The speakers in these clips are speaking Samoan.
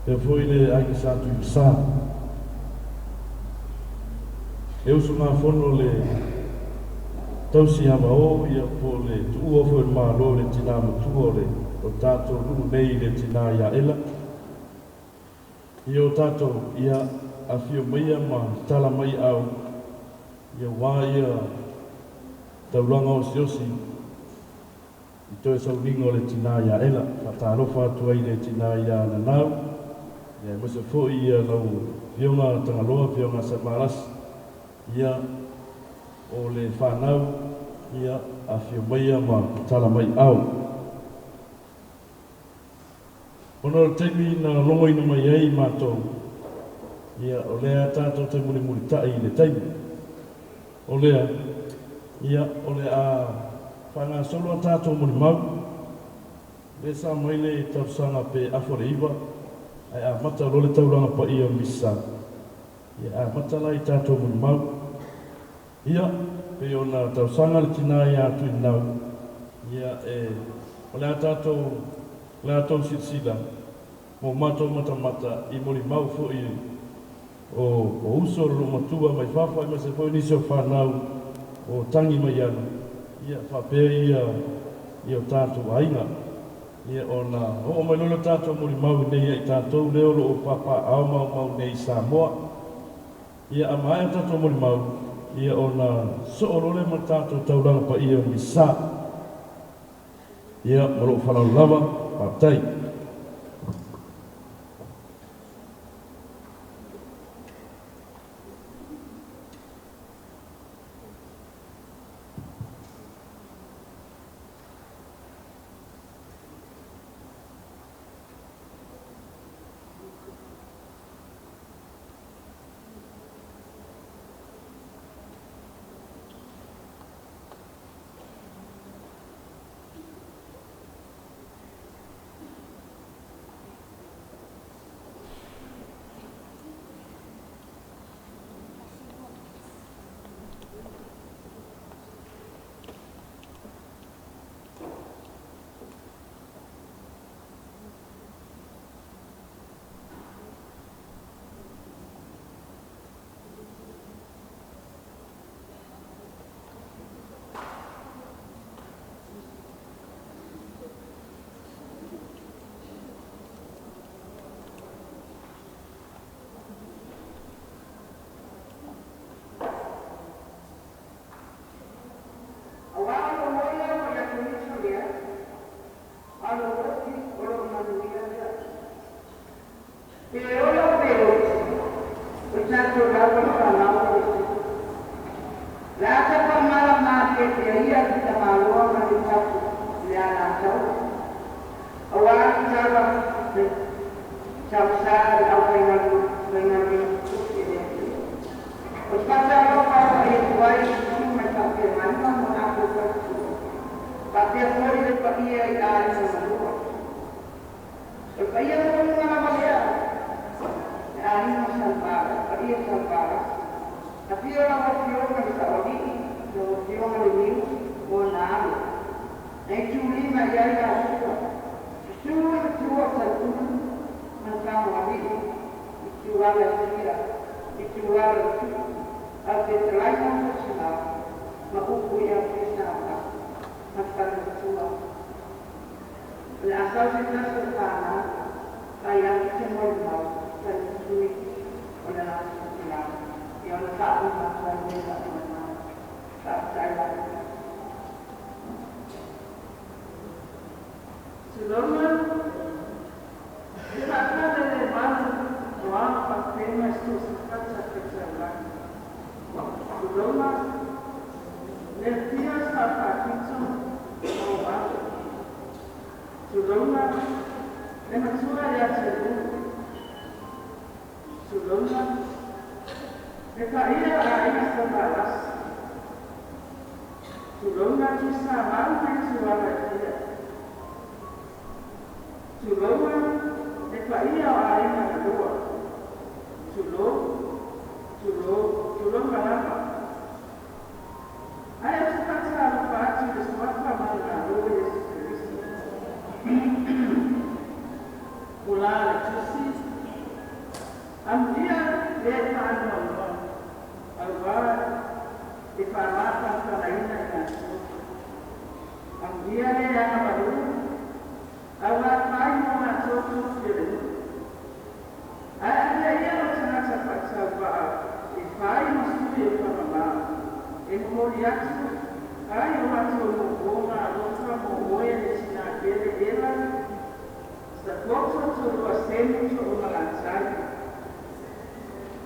Faapea foi le Aiga Sa Tuivasa. Le usugafono le tausi avao, ia po o le tuua foi o le Malo le tina matua o le o tatou nuu nei le tina ia Ela. Ia o tatou, ia afio maia ma tala mai au, ia ua ia taulaga osiosi i toe sauniga o le tina ia Ela. Faatalofa atu ai le tina ia Nanau, ia aemaise foi ia lau Afioga Tagaloa, Afioga Samalasi, ia o le fanau, ia afio maia ma tala mai au. Ona o le taimi na logoina mai ai matou, ia o lea tatou te mulimulita'i i le taimi. O lea, ia o le a faagasolo a tatou molimau, lea sa mai le talosaga pe 8:50, ae amata loa le taulaga paia o le Misa. Ia amata la i tatou molimau. Ia, pei ona talosaga le tina ia Tuinau, ia e o le a tatou o le a tou silasila mo matou matamata i molimau foi o uso o le loomatua mai fafo aemaise foi nisi o fanau o tagi mai ana, ia faapea ia ia o tatou aiga. Ia ona oo mai loa le tatou molimau i nei ai tatou lea o loo papaaao maumau nei i Samoa. Ia a maea tatou molimau, ia ona soo loa lea ma le tatou taulaga paia o le Misa. Ia ma lou faaaloalo lava, faafetai. Aua o lo oia o le atoiso lea, a lo oti o lo manuia lea. Pe ola pe oti, o tatou lava le fanau o le Tupu. Le ata whamala mā te te ia ki ta maloa ma le tapu le Alataua. Aua ni tala le tausa le au faingaluega tutufi e le Atua. O te faatalofa aloaia atu ai i susu mai faafeagaiga ma latou faletua. Faapea foi le paia i aiga na lua. O le paia maualuga lava lea, le aiga Salvalasi, paia Salvalasi. Afio lau Afioga i le Saoalii, lau Afioga Leniu ma ona alo. Na itulima i ai Asua. Susu le matua o Tautulu ma le Tagoalii, Ituala e fia, Ituala o le Tupu, a o le fetalaiga o Tosimā ma upu ia Tuisamau ma le falematua. O le a sau se tasi o fanau, fai atu se molimau, falemasui o le latou felau, ia ona faauma atu ai lea lau molimau. Faafetai lava. Tulouna, e faafalelemalu o ao faapena i so o se fatafaitaulaga. Tulouna, le Afio o Sao Faapito ma ou alo. Tulouna, le matua ia Taulu. Tulouna, le paia o aiga Savalas. Tulouna Tuisamau ma Ituala e fia. Tulouna, le paia o aiga na lua. Tulou, tulou, tulouna lava. Ae ou te faatalofa atu i le suafa manumalo o Iesu Keriso. O la le Tusi Atu ai o matou o'ooga alofa mo oe le tinā pele Ela Sapoto Toluasemu To'omalatai.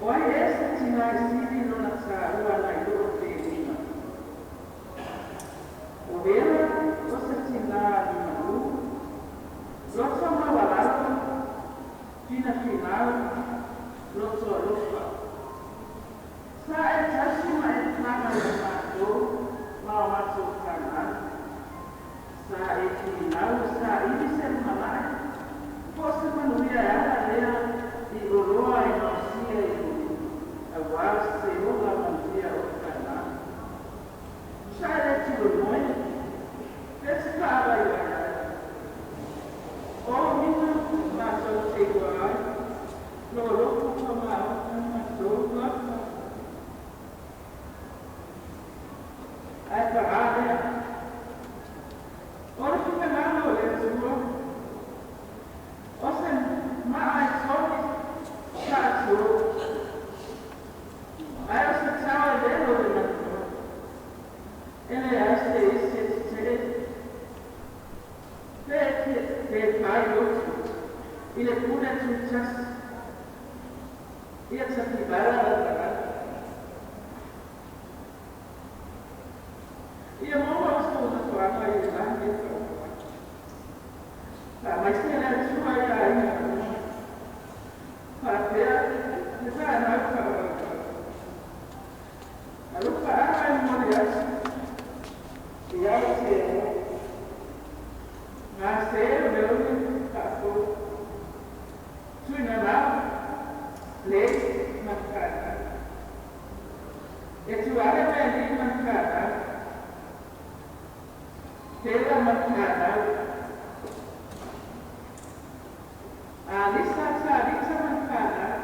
O ai ea se tinā e sili lona tāua nai lo'u pelima? O Ela o se tinā limalū, loto maualalo, finafinau, loto alofa. Sa e tasi ma e paga iā matou ma o matou fanau. Sa e finau e saili se lumanai, po o se manuia e ala lea i oloa e gaosia i lou nuu, auā se ola manuia o fanau. Sa e le tulonoe, pe te faavaivae ai. O mina matou te iloa ai, lou alofa faamaoni matou lava. Ae pagā lea, o le finagalo o le Atua, o se maa e togi saatulou, ae o se tao e velo le manua. E leai se isi e tetee pe fai lotu i le pule tutasi, ia tafivala lau Ia maua sou nofoaga i le lagi e faaopo atu. Faamaise le Atua i aiga uma, faapea le fanau faavauvau. Alofaaga e momoli atu i Aotearoa. Gase o Leone Faafou. Tuinalao, Blake ma le fanau. Etuale ma Alii ma le fanau. Pela ma le fanau. Alisa Talita ma le fanau.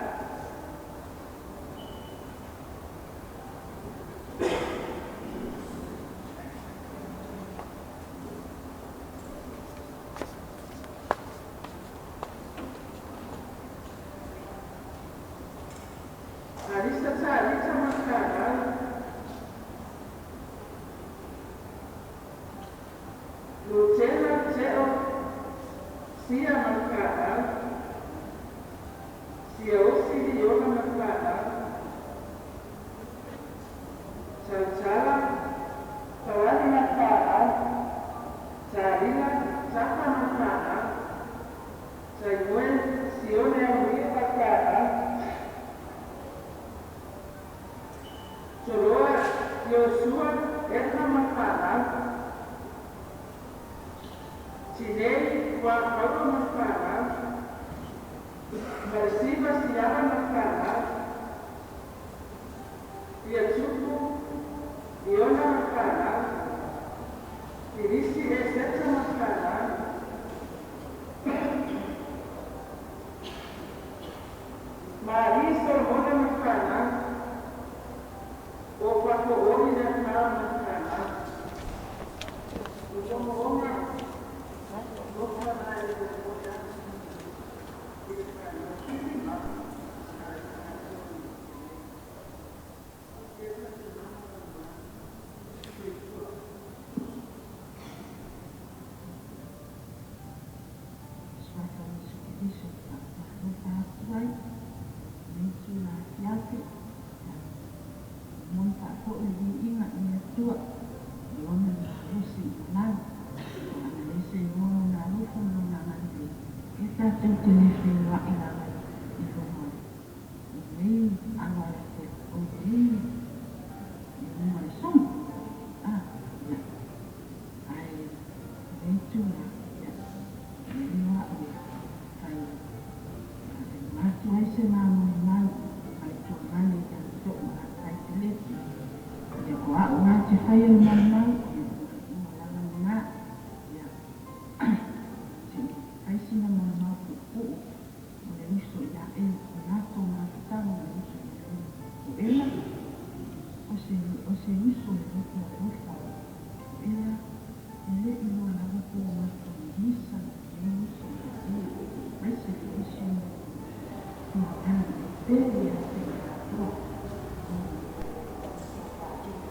Alisa Talita ma le fanau. Lutena Teo Sia ma le fanau. Siaosi Liona ma le fanau. Tautala Falani ma le fanau. Talila Tafa ma le fanau. Taimoe Sione Aulia ma le fanau. Toloa Iosua Etna ma le fanau. Tinei Kuapaua ma le fanau. Malesiva Siala ma le fanau. Ia Tupu Iona ma le fanau. Filisi Eseta ma le fanau. Marie Solomona ma le fanau. O Pafo'oli le Akā ma le fanau. O o'ooga alofa na e momoli atu i le fanau mamalu a le tatou nei. Ia faatulaga lona soifua. Suafa o Iesu Keriso e faatalofa atu ai lenei itula afiafi. Ia, momoli faafo'i le viiga i le Atua i ona malosi i malau. Ana le seua lona alofa ma lona agalelei, e tatou te le feoa'i lava i luga o lenei aualatele, o lenei i luga o le sami. Ah, ia. Ae lenei itula, ia, e iloa a'u e fai atu ai se mamoemau ma le tuagale ia To'omalatai Peleti. Ia o a'u a te faia le maumau, ia o manaʻoga lava lenā. Ia se'i fai sina maumau pu'upu'u mo le uso ia e o latou mafutaga ma le uso ia e o Ela o se uso e loto alofa o Ela e le'i loa lava po o matou misa lenei uso ia e aemaise foi si o matou tuagale e pele ia te i latou o matou faaina.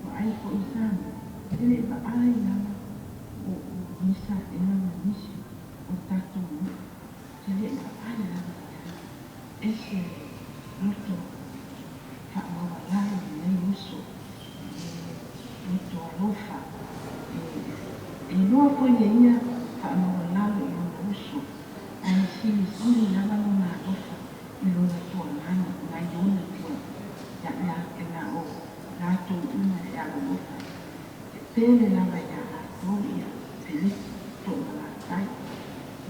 vaai foʻi Samoa e leʻi vaai lava o misa ea ma nisi o tatou nuu e leʻi vaai lava iai ese loto faamaualalo lenei uso le loto alofa e iloa foi e ia faamaualalo i ona uso ae silisili lava lona alofa i lona tuagaga nai ona tua ia na o latou uma e alolofa e pele lava iā latou ia Filipi Toomalatai.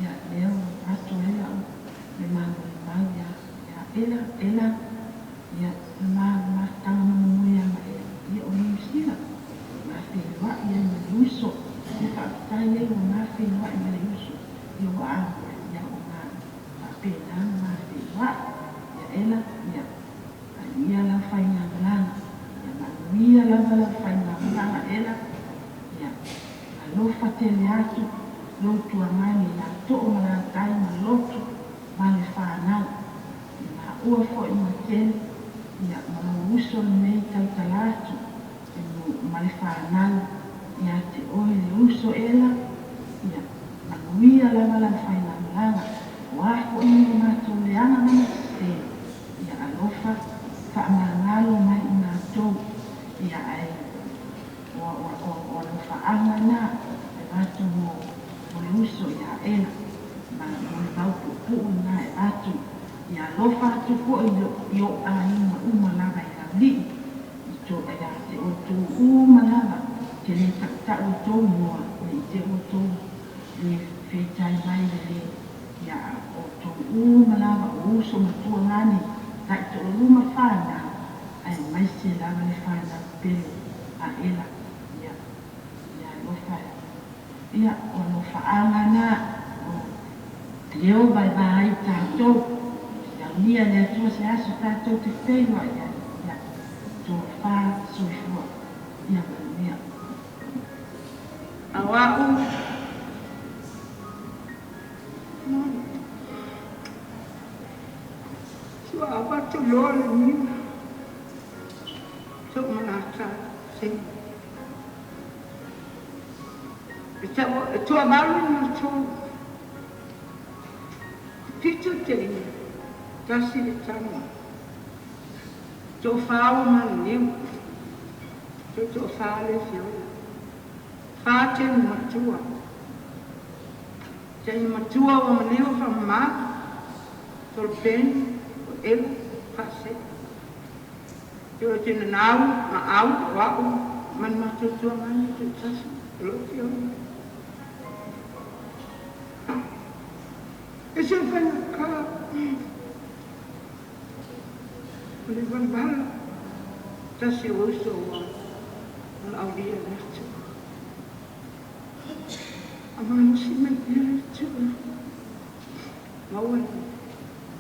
Ia lea ua avatu ai lau le mamolimau iā ia Ela Ela ia le ma mafutaga mulimuli ia ma Ela ia o Niu Sila ma feiloai ai ma le uso ia faafetai ai ua ma feiloai ma le uso ia ua aoai ia o ma faapena ona ma feiloai ia Ela ia Manuia lau faigamalaga. Ia manuia lava lau faigamalaga ela. Ia alofa tele atu lou tuagani ia too ma latai ma lotu ma le fanau. Ia maua foi ma tele ia ma lou uso lenei tautala atu ma le fanau ia te oe le uso ela. Ia manuia lava lau faigamalaga. O a foi ni o matou leaga ma ni sese, ia alofa faamagalo mai i matou, ia ae o o o alofaaga na e avatu mo mo le uso ia Ela ma mo le mau puupuu lena e avatu. Ia alofa atu foi i ou aiga uma lava i Laulii, i to ia te outou uma lava, ke le tautau i tou igoa, ne i te i ua outou le feitai mai le le ia outou uma lava o uso ma tuagane taitoalua ma fanau, aemaise lava le fanau pele a Ela ia ia alofa ia o alofaaga na o Ieova e va ai i tatou. Taunia le Atua se aso tatou te feiloai ai ia tofa soifua ia manuia. Aua'u Sua avatu loa le niu To'omalata se E toavalu i matou 7 teine, 1 le tama. Toafa ua maliliu, toe toafa lea e fia ola. Fa teine matua. Teine matua ua maliu faamama, Tolopeni, o Ela, Faasee. Toe o Tenanau ma Au, o a'u ma le matou tuagana e toatasi o lo o fia ola. E se faigata o le valavala tasi o uso ua valaaulia e le Atua. A malosi mai pea le Atua, maua le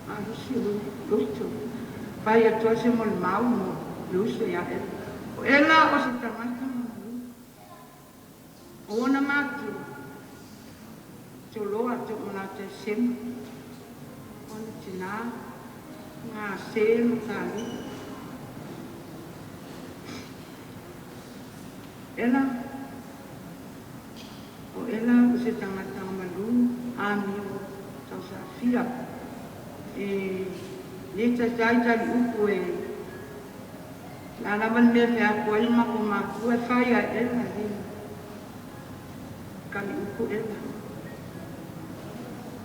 malosi o lou loto. Fai atu ai se molimau mo le uso ia Ela. O Ela o se tagata malu. O ona matua, Toloa Toomalatai Sema, ona tinā, Gase ma Tali'i. Ela, o Ela o se tagata malu amio tausafia e le taitai taliupu e la lava le mea e feapu ai le matou matua e fai a Ela le kaliupu Ela.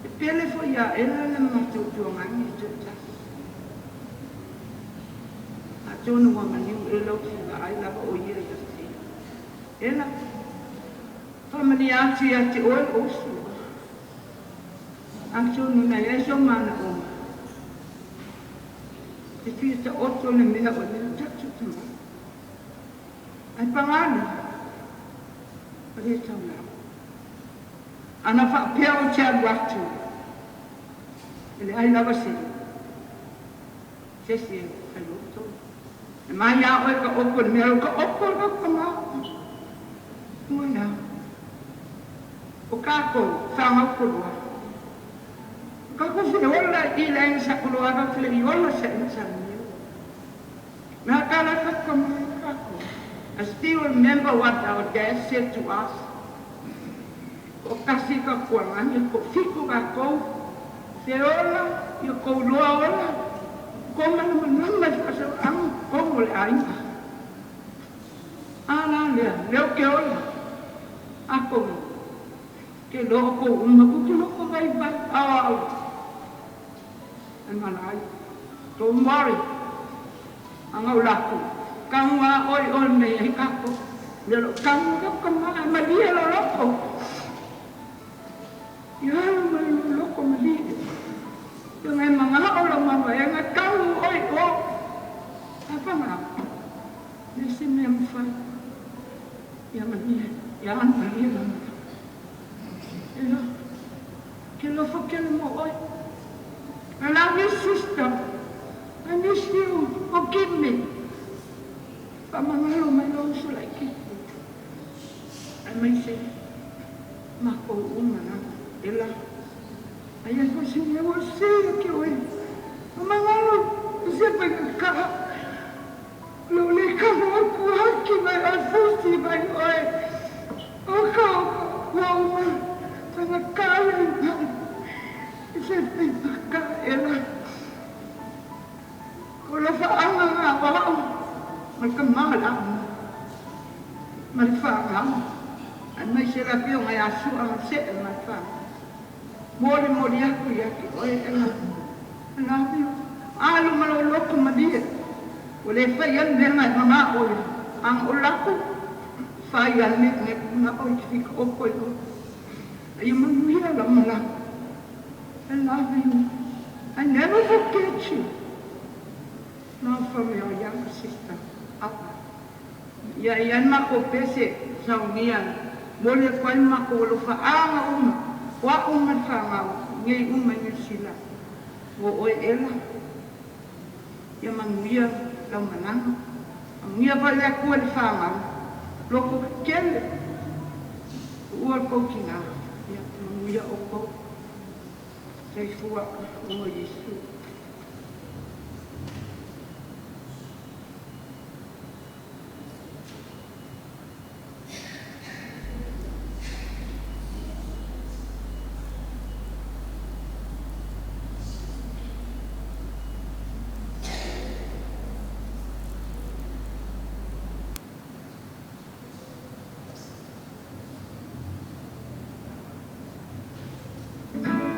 E pele foi ia Ela le matou tuagani e toatasi. Atonu ua maliu Ela ou te vaai lava o ia ia te Ela. Faamalia atu ia te oe lou uso. Atonu na i ai sou manaoga e fia taoto le mea o lea tatou tama. Ae paga lea, ua le taulao. Ana faapea ou te alu atu, e leai lava se isi e fai outou. E mai a oe ka opo i le mea o ka opo i lau tama. Ua la. O kākou, whāngau koloa. O kākou fele ola i le aiga sa koloa kau fele i ola sa ina sa niu. Me ha kā la ka kama I still remember what our dad said to us. O kasi ka kualani, ko fiku ka kou, se ola, i kou loa ola, ko mana mana mai ka ang kou le ainga. Ala lea, leo ke ola, a kou, ke loo kou uma, ku ke loko vai vai, au au. Ai malai, don't worry, anga ulaku. Kanga oi oi nei ai kako. Lelo kanga ka ma malie lo loko. Ia ma lo loko malie. Yo ngai manga o lo mama e nga kau oi o. Apa nga? Ne se me mfa. Ia malie, ia an malie la. Elo. Ke lo fo ke mo oi. I love you, sister. I miss you. Forgive me. Pamangalo mai lo usu lai ki. Ai mai se mako uma na ela. Ai ai ko si me o se ki oi. Pamangalo se pa ka. Lo le ka mo ku haki mai a fusi mai oi. O ka wa uma tanga ka le. Se pa ka ela. Ko lo fa anga nga wa. Malkamala, malfanga, ai mai se la pio ngai asu a se malfanga. Mori mori aku ia ki oe ela. Love you. Alu malo loko malie. O le fai al me ngai manga oe. Ang o lako fai al me ngai nga oe ki o koi o. Ai manuia la mala. I love you. I never forget you. Not from your younger sister. Apa. Ia ia mako pese saunia mole kwai mako lo fa anga uma wa uma fanga ngai uma ngai sila o oi ela ia manuia la mananga ngia va le ku le fanga loko kele ua ko kinga ia manuia o ko sei fua o Yesu. Amen.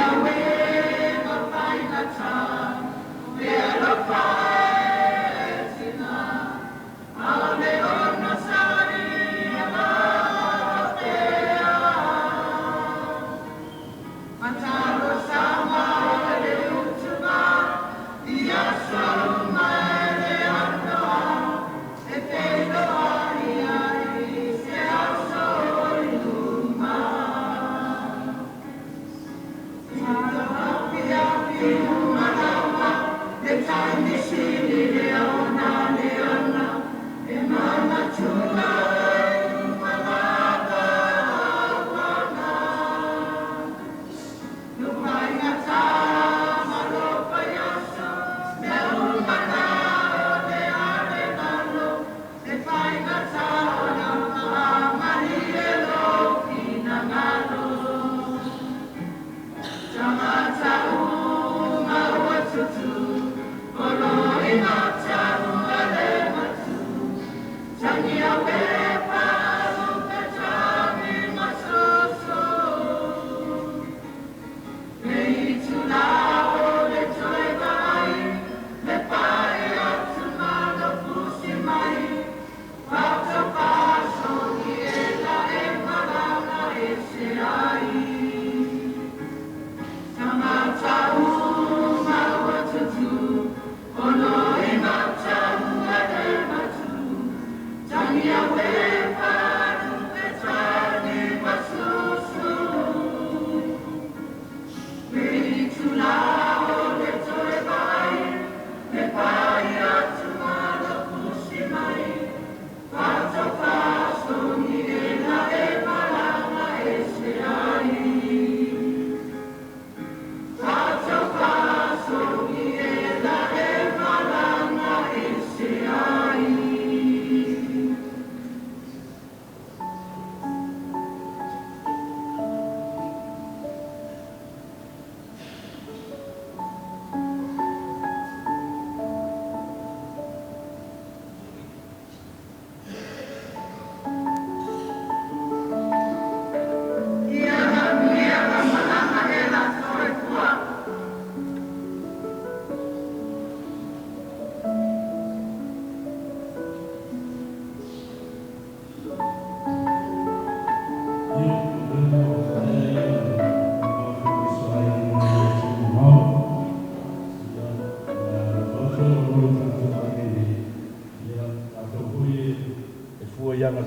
Yahweh.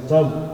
Samatau.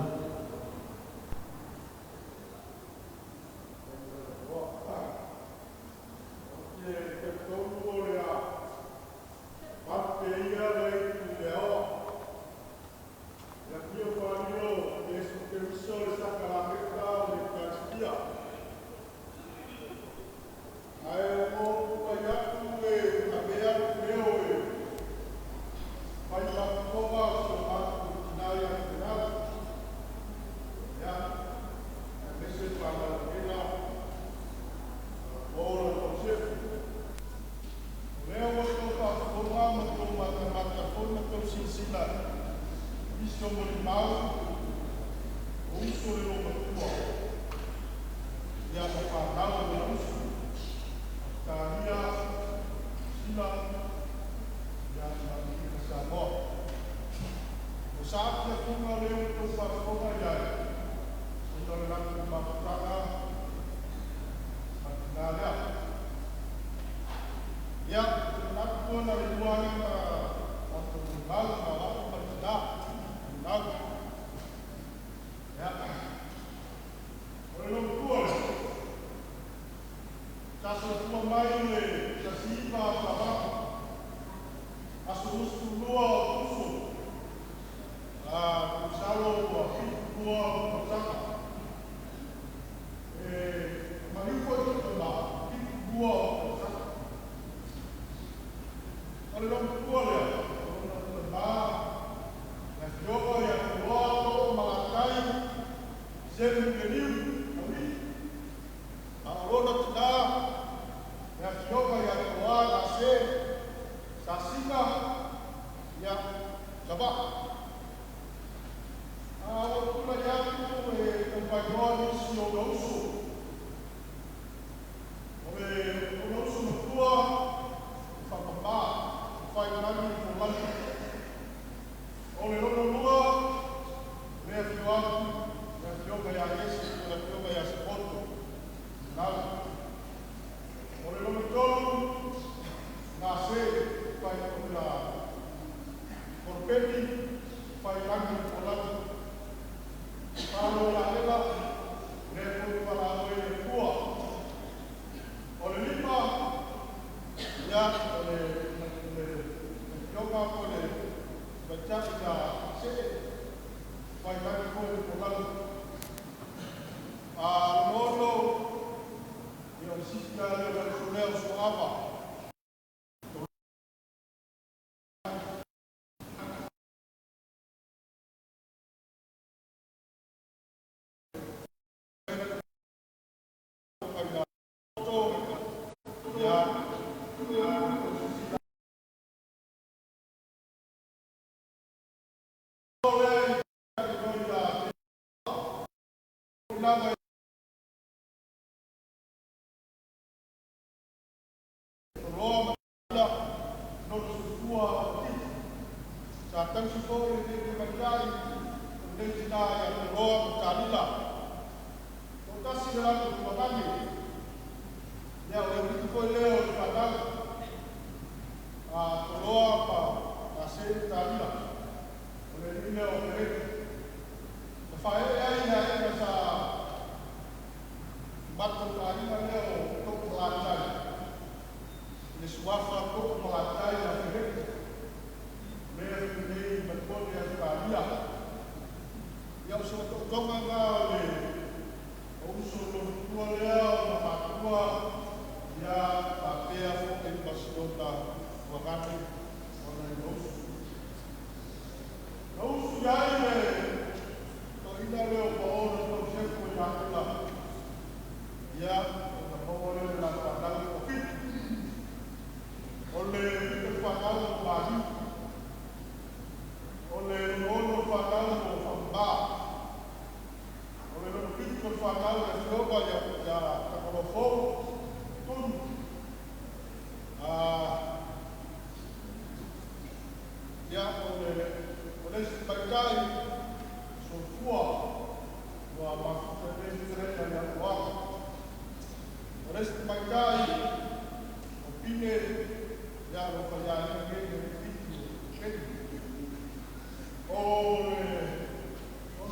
O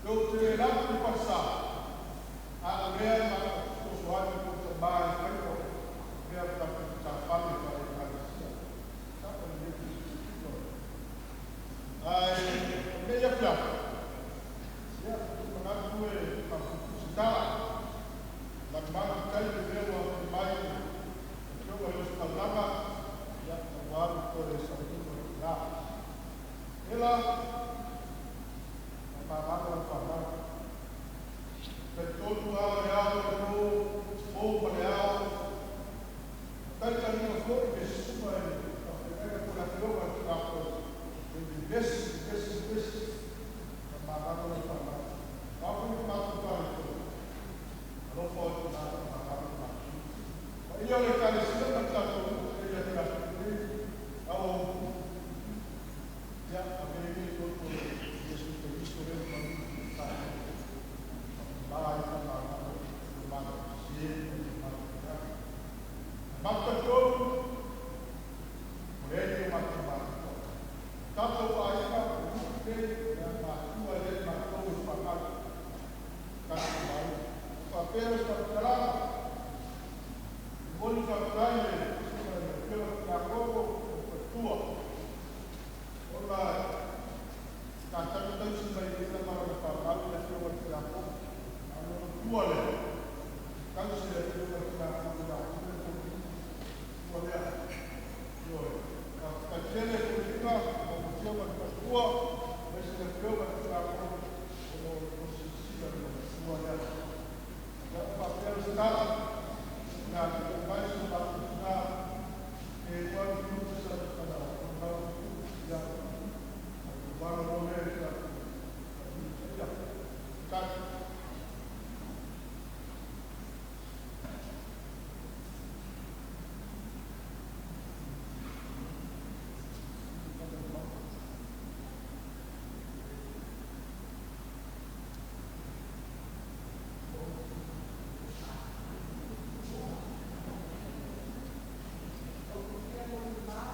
Ou te fia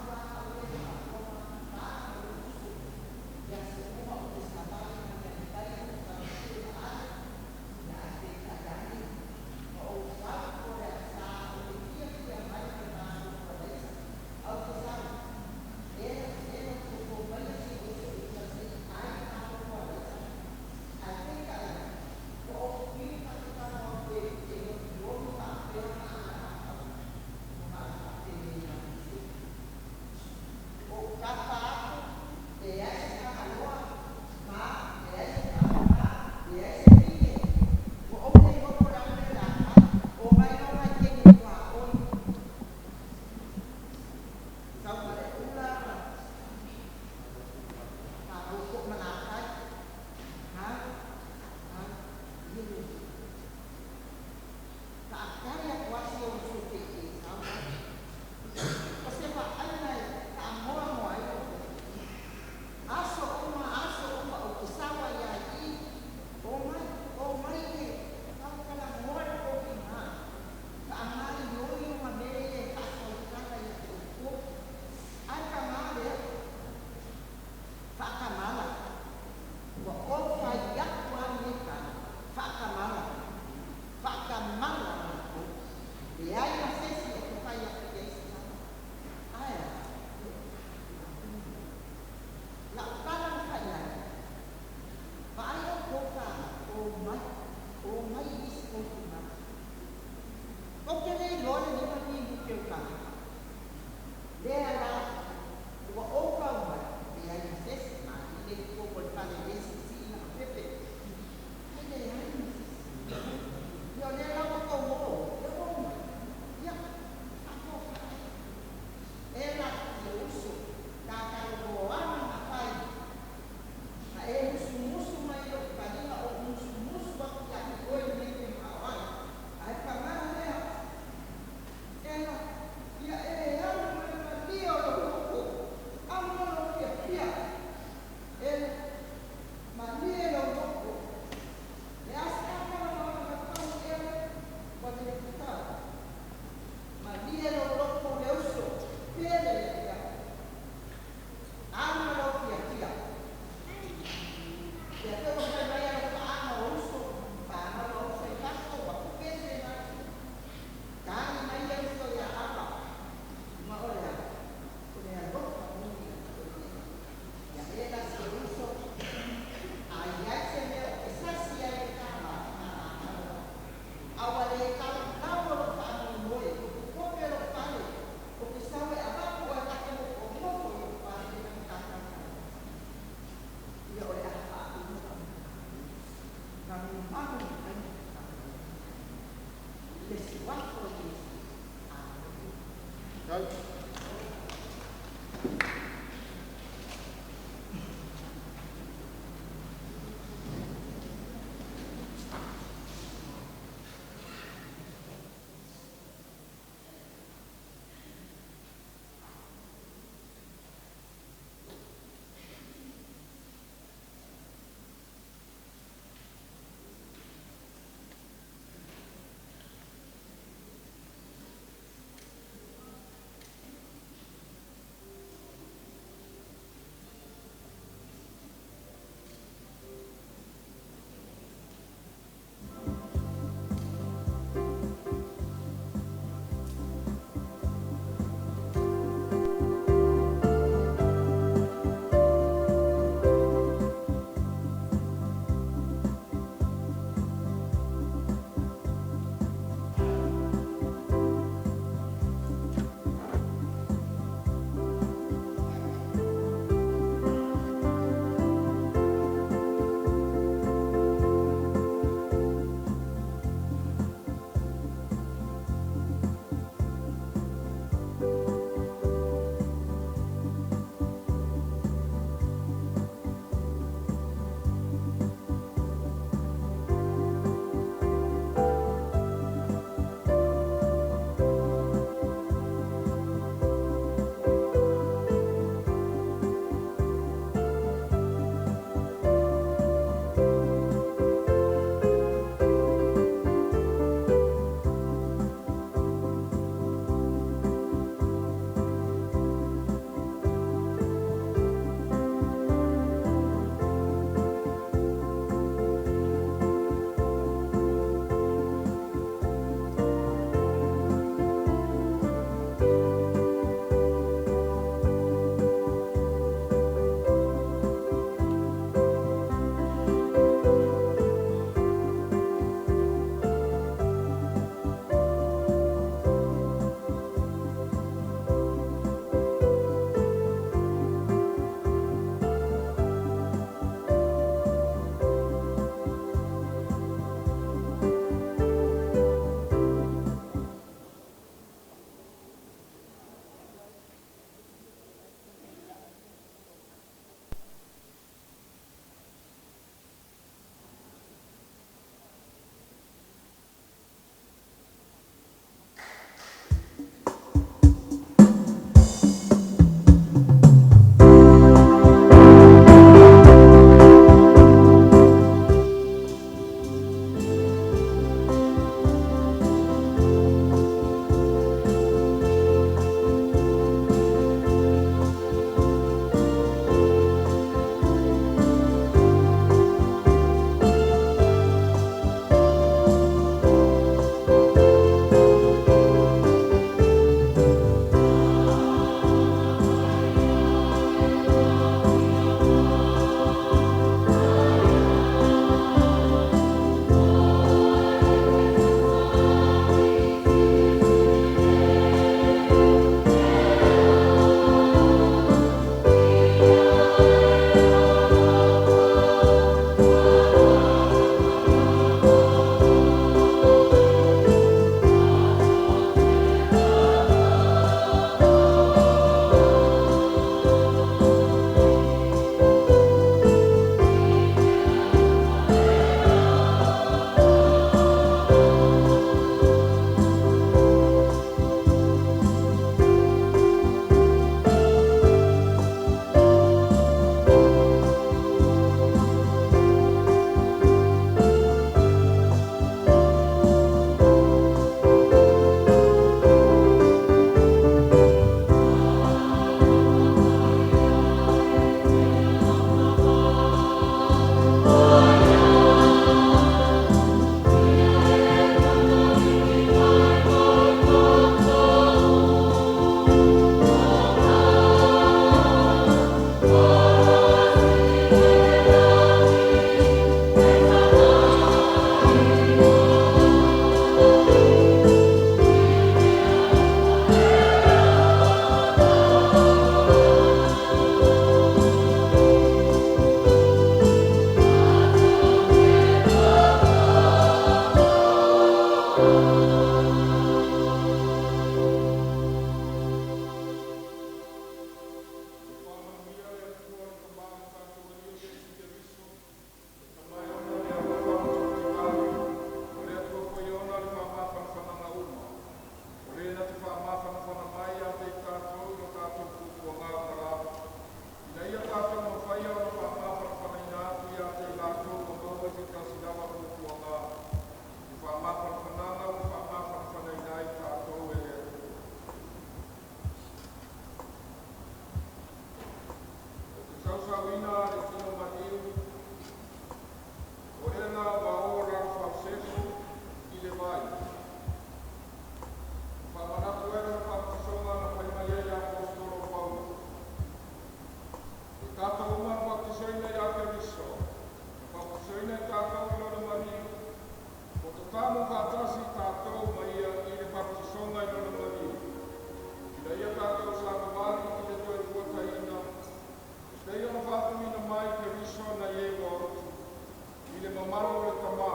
mamalu o le Tamā.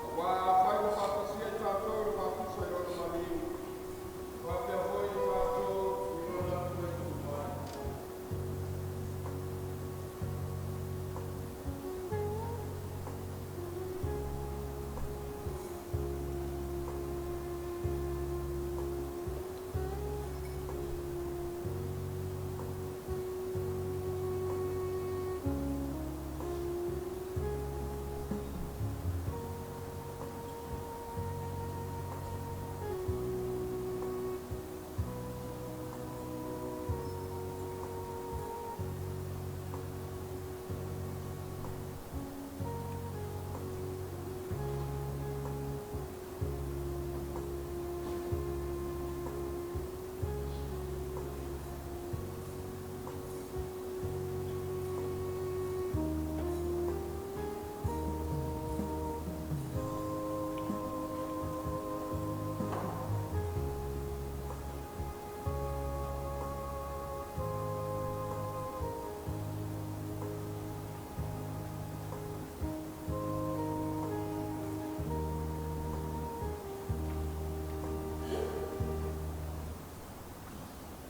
Auā afai ua faatasia i tatou i le faatusa i lona maliu, e faapea foi i tatou i lona toe tu mai.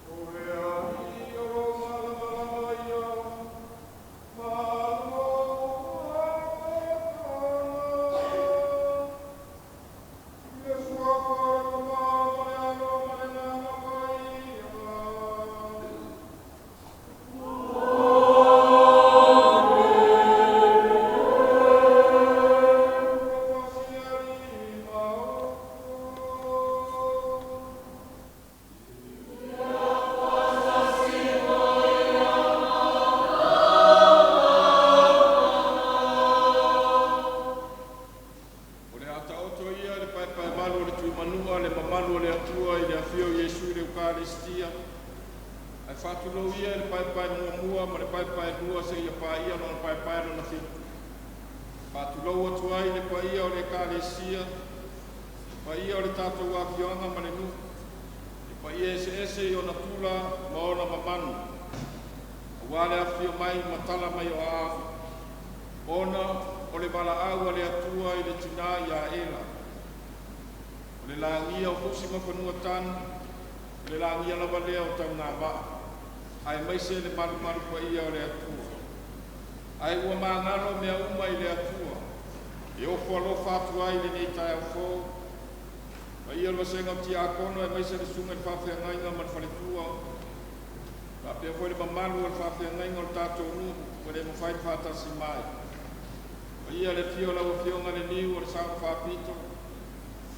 O le Alii o lou malamalama ia, ma lou atoatoaga. I le Suafa o le Tamā ma le Alo ma le Agaga Paia. Ua tasi le Alii ma outou. O le a taoto ia le paepaevalu o le Tuimanua le mamalu o le Atua i le afio o Iesu i le Eukalesitia, ae faatulou ia i le paepae muamua ma le paepae lua seia paia lona paepae lona fitu. Faatulou atu ai le paia o le Ekalesia, le paia o le tatou afioaga ma le nuu, le paia eseese i ona tula ma ona mamanu, auā le afifio mai ma tala mai o aao, ona o le valaau a le Atua i le tinā ia Ela. O le lagia o fusi ma fanua tanu, o le lagia lava lea o taugāvaa, aemaise le malumalu paia o le Atua. Ae ua magalo mea uma i le Atua, e ofo alofa atu ai lenei taeao fou. Paia o le vasega o tiakono, aemaise le susuga i le faafeagaiga ma le faletua, faapea foi le mamalu o le faafeagaiga o le tatou nuu ua le mafai ona faatasi mai. Paia le afio o lau Afioga le Niu o le Sao Faapito,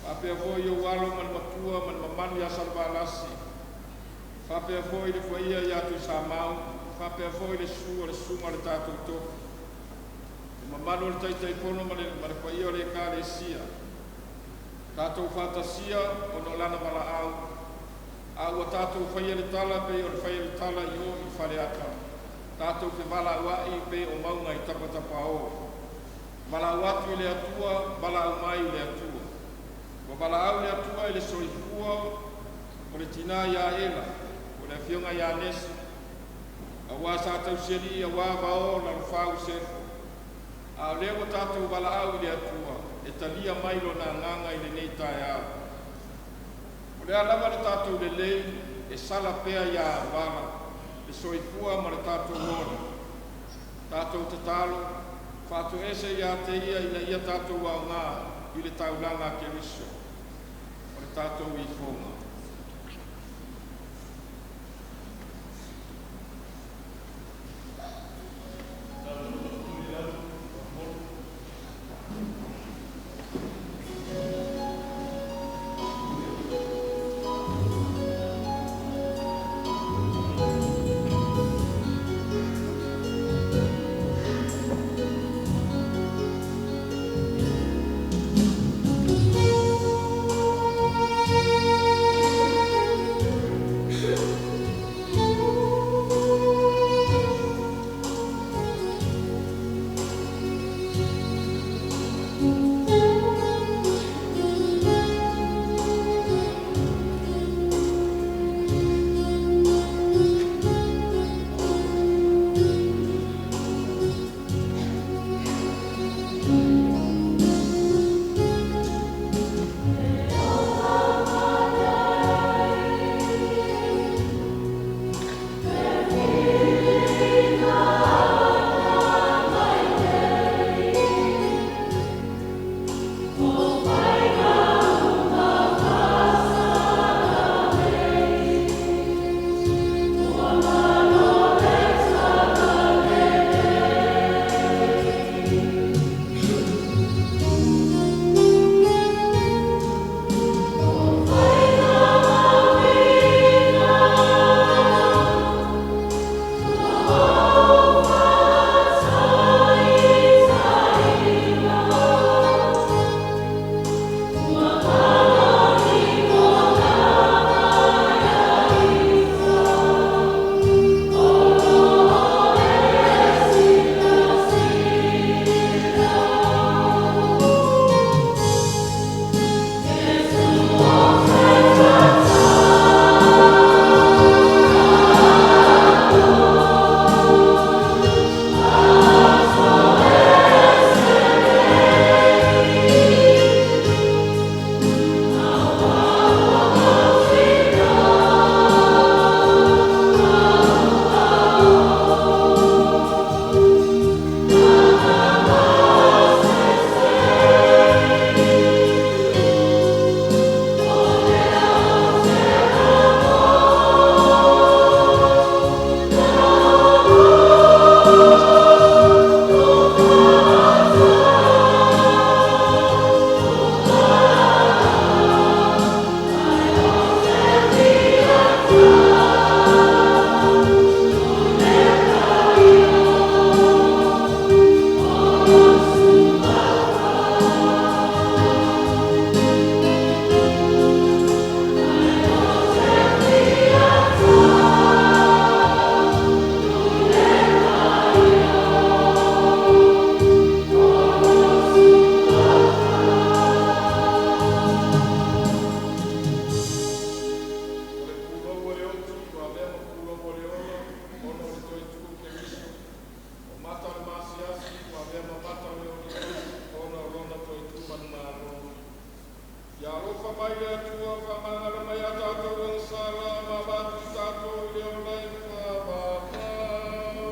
faapea foi ou alo ma le matua ma le mamalu ia Salevalasi, faapea foi le paia ia Tuisamau, faapea foi le susu o le susuga o le tatou tofi, le mamalu o le Taitaifono ma le paia o le Ekalesia. Tatou faatasia ona o lana valaau, a ua tatou faia le tala pei o le faia le tala i o i Faleata, tatou fevalaua'i pei o mauga i tapatapaō. Valaau atu i le Atua, valaau mai i le Atua. Ua valaau le Atua i le soifua o le tinā ia Ela, o le afioga ia Nesi, auā sa tausialii auā Vao Lalofau Sefo. A o lea ua tatou valaau i le Atua, e talia mai lona agaga i lenei taeao. O le a lava le tatou lelei, e sala pea iā auala le soifua ma le tatou ola. Tatou tatalo, faatoese iā te ia ina ia tatou aogā i le taulaga a Keriso, o le tatou ifoga. Thank Mai le Atua faamagalo mai iā tatou agasala ma avatu i tatou i le ola e faavavau.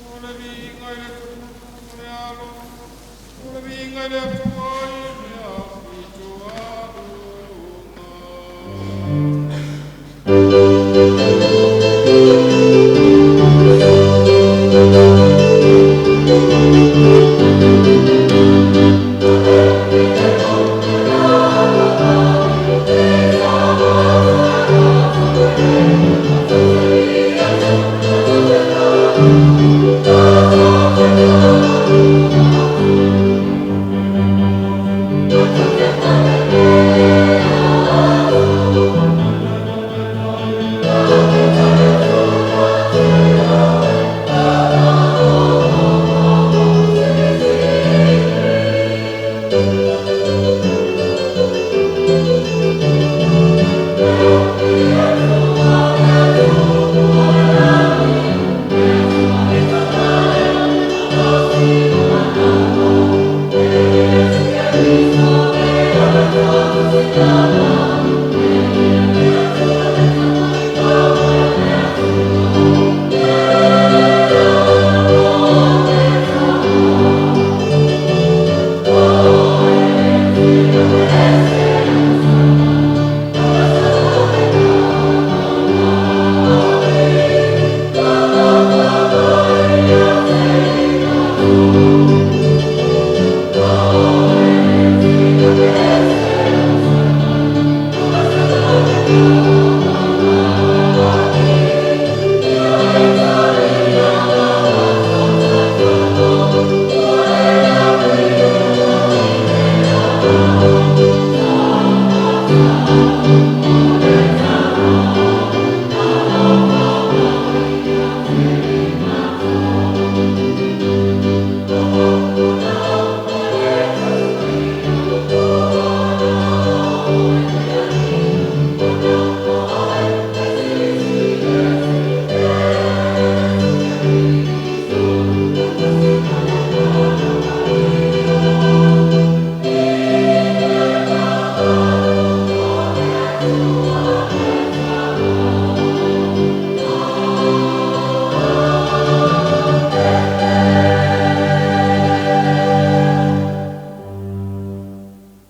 O le viiga i le Tama ma le Alo, o le viiga i le Atua i mea fitoaluga.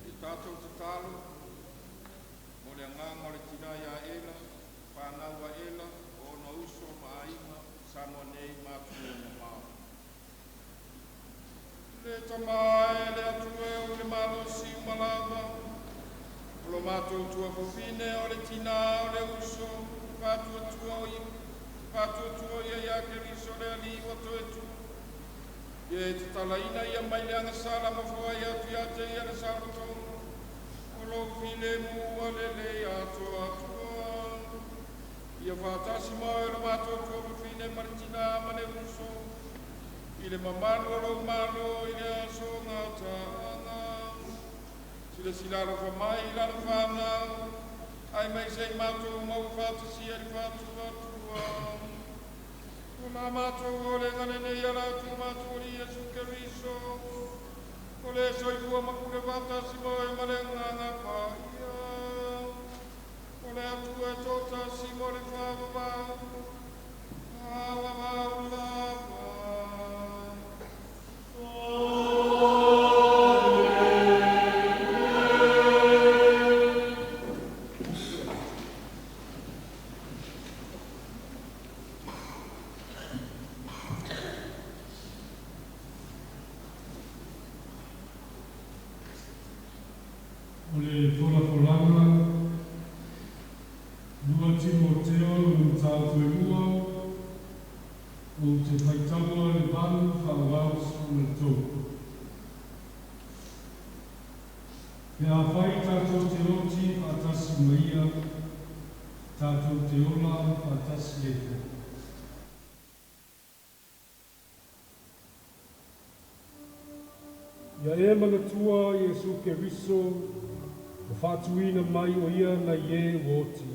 I tatou tatalo mo le agaga o le tinā ia Ela, fanau a Ela, o ona uso ma aiga, Samoa nei ma atunuu e mamao. Le Tama e le Atua e ou le malosi uma lava, o lo matou tuafafine o le tinā o le uso, faatuatua ia iā Keriso le Alii ua toe tu. Ia e tatalaina ia mai le agasala ma foai atu ia te ia le saolotoga o lou filemu ua lelei atoatoa. Ia faatasi ma oe lo matou tuafafine ma le tinā ma le uso, i le mamalu o lou Malo i le aso gataaga. Silasila alofa mai i lana fanau, aemaise ai matou maua faatasia i le faatuatua. O la matou olega lenei e ala atu i lo matou Alii Iesu Keriso, o le soifua ma pule faatasi ma oe ma le Agaga Paia, o le Atua e toatasi mo le faavavau, faavavau lava. O le folafolaga, 2 Timoteo le mataupu e lua, ou te faitaua le 8 faaauau 13. Pe afai tatou te oti faatasi ma Ia, tatou te ola faatasi ai foi. Ia e manatua Iesu Keriso, ua faatuina mai o Ia nai e ua oti,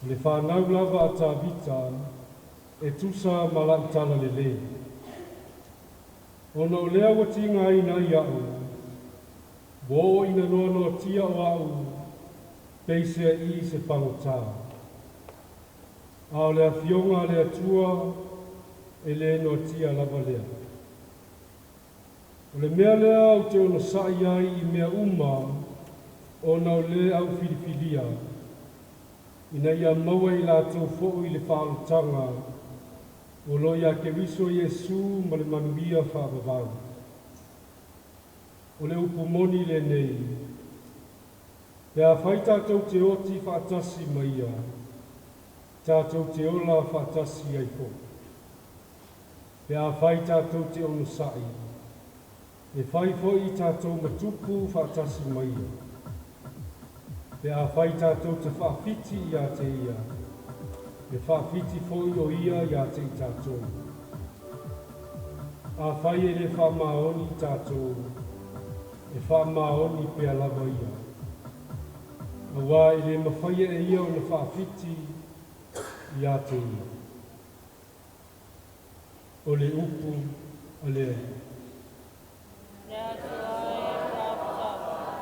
o le fanau lava a Tavita, e tusa ma la'u talalelei. Ona o lea ua tigaina ai a'u, ua oo ina noanoatia o a'u peiseaʻī se pagotā. A o le Afioga a le Atua e lē noatia lava lea. O le mea lea ou te onosaʻi ai i mea uma ona o lē au filifilia, ina ia maua e i latou foʻi le faaolotaga o lo o iā Keriso Iesu ma le manuia faavavau. O le upu moni lenei, pe afai tatou te oti faatasi ma Ia, tatou te ola faatasi ai foʻi. Pe afai tatou te onosaʻi, e fai foʻi tatou ma tupu faatasi ma Ia. Pe afai tatou te faafiti iā te Ia, e faafiti foʻi o Ia iā te i tatou. Afai e lē faamaoni tatou, e faamaoni pea lava Ia, auā e lē mafaia e Ia ona faafiti iā te Ia. O le upu a le Alii. Le Atua e faafetai.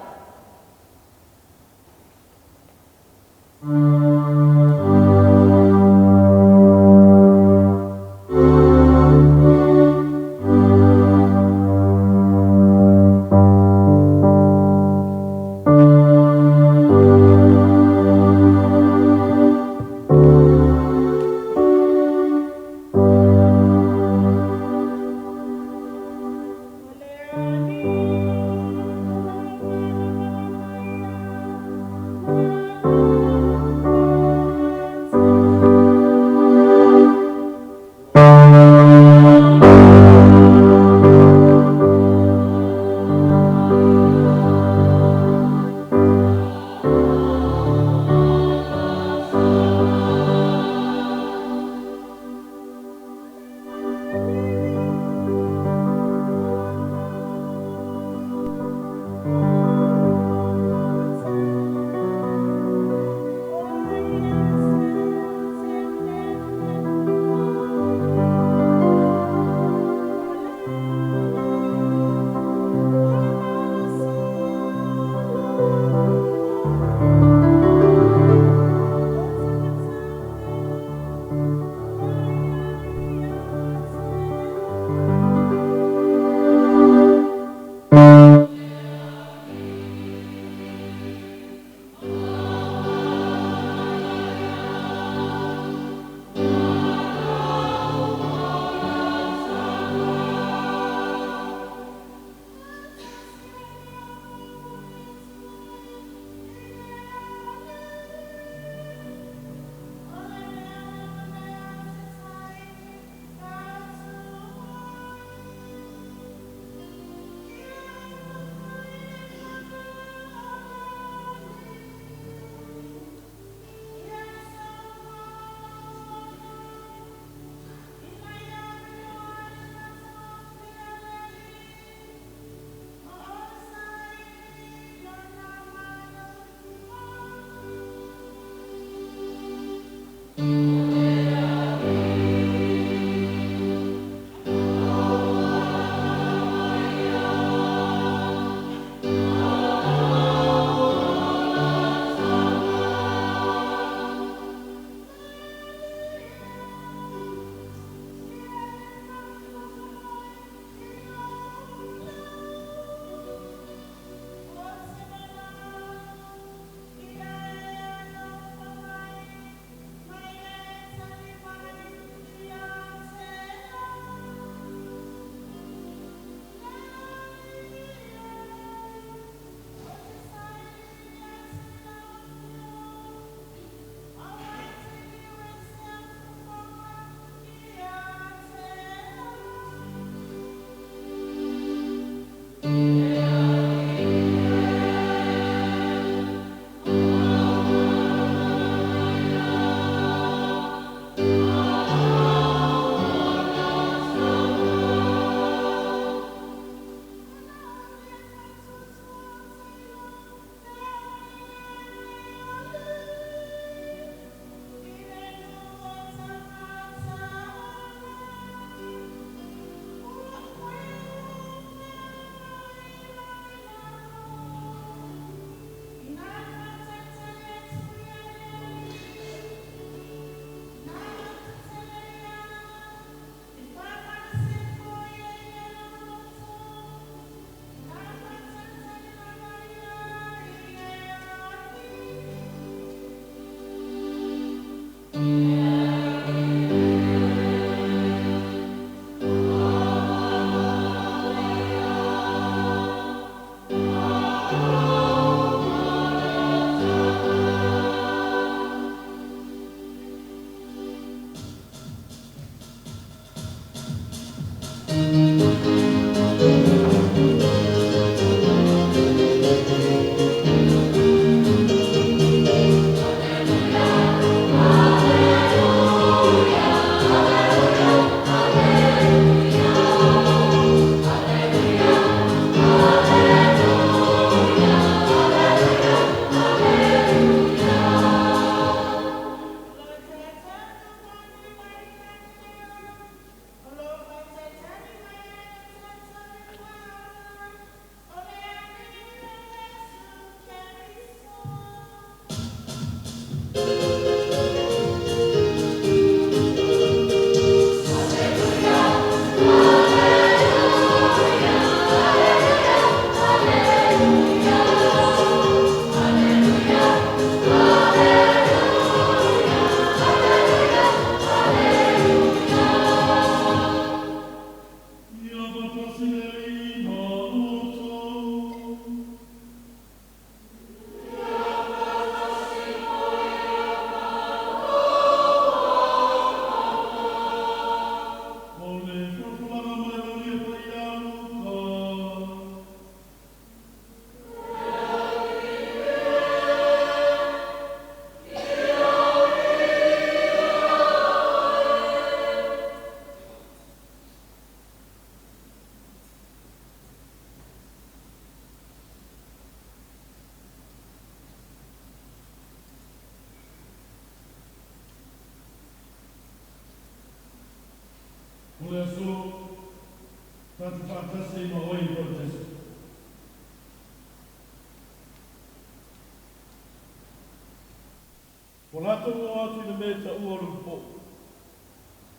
Ua latou oo atu i le mea e taua o le Ulupoo.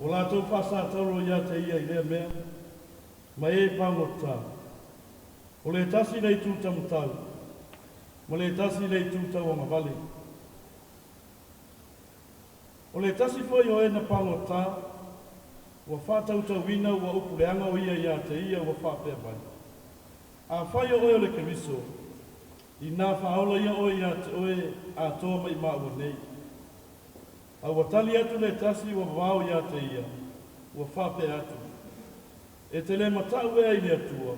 Ua latou faasatauro ia te ia i lea mea, ma e pagota. O le tasi i le itu taumatau, ma le tasi i le itu tauagavale. O le tasi foi o e na pagota, ua faatautauina ua upu leaga o ia ia te ia ua faapea mai, Afai o oe o le Keriso, inā faaola ia oe ia te oe atoa mai maua nei. A ua tali atu le tasi ua vavao ia te ia, ua faapea atu, E te le matau ea i le Atua,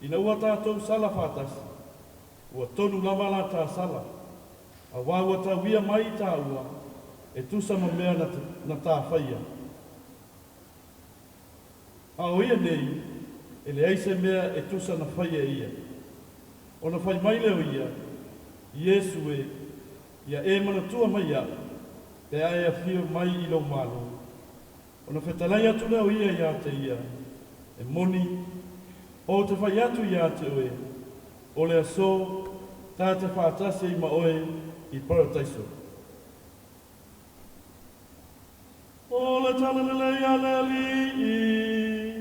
ina ua tatou sala faatasi, ua tonu lava la ta sala, auā ua tauia mai i tāua e tusa ma mea na, na tā faia. A o ia nei, e leai se mea e tusa na faia e ia. Ona fai mai lea o ia, Iesu e, ia e manatua mai iaʻu, pe a e afio mai i lou Malo. Ona fetalai atu lea o ia ia te ia, E moni, ou te fai atu ia te oe, o le aso ta te faatasi ai ma oe i Parataiso. O le Tala Lelei a le Alii.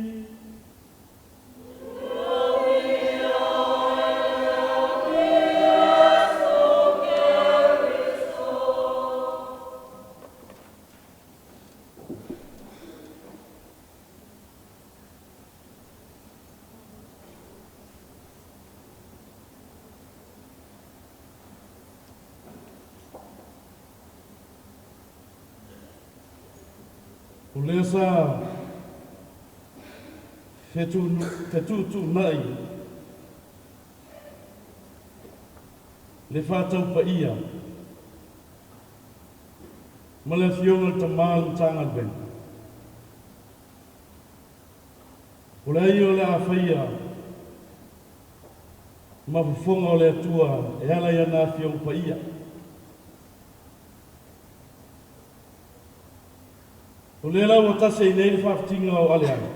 O lea sa fetuutuunai le faataupaia ma le Afioga i le Tama o le Matagaluega. O le ai o le a faia ma fofoga o le Atua e ala i ana Afioga Paia. O lea la ua tasi ai nei le faafitiga o Aleale.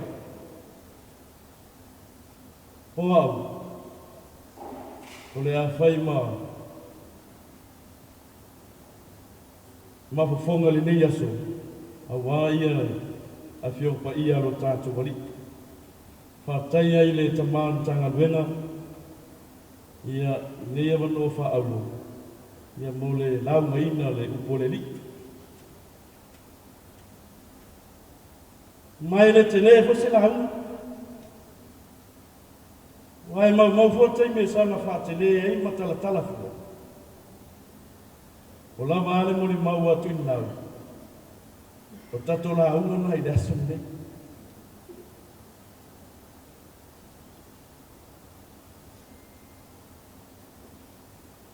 O au, o le a fai ma mafofoga lenei aso, auā ia Afioga Paia a lo tatou Alii. Faafetai ai i le Tama o le Matagaluega, ia, i lenei avanoa faaauro, ia, mo le laugaina o le upu a le Alii. Ma e le tele foi se lauga. Aua e maumau foi taimi e saga faatele ai ma talatala fua. O lava a le molimau a Tuinau, o tatou lauga na i le aso lenei.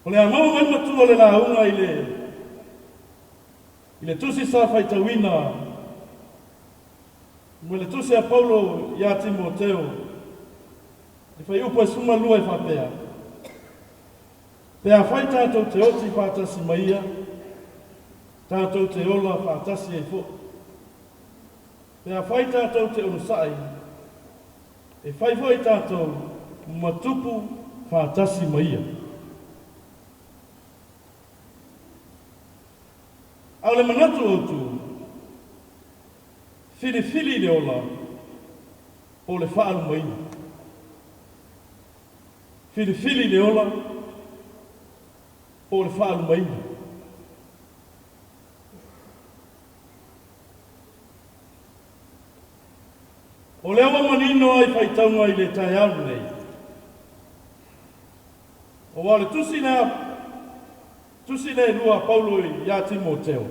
O le a maua mai matua le lauga i le i le tusi sa faitauina ma le tusi a Paulo iā Timoteo i fuaiupu e 12 e faapea, Pe afai tatou te oti faatasi ma ia, tatou te ola faatasi ai foi. Pe afai tatou te onosai, e fai foi tatou ma tupu faatasi ma ia. A o le manatu autu, filifili le ola po o le faalumaina. Filifili le ola po o le faalumaina. O lea ua manino ai faitauga i le taeao lenei, aua o le tusi lea, tusi lea e lua a Paulo ia Timoteo.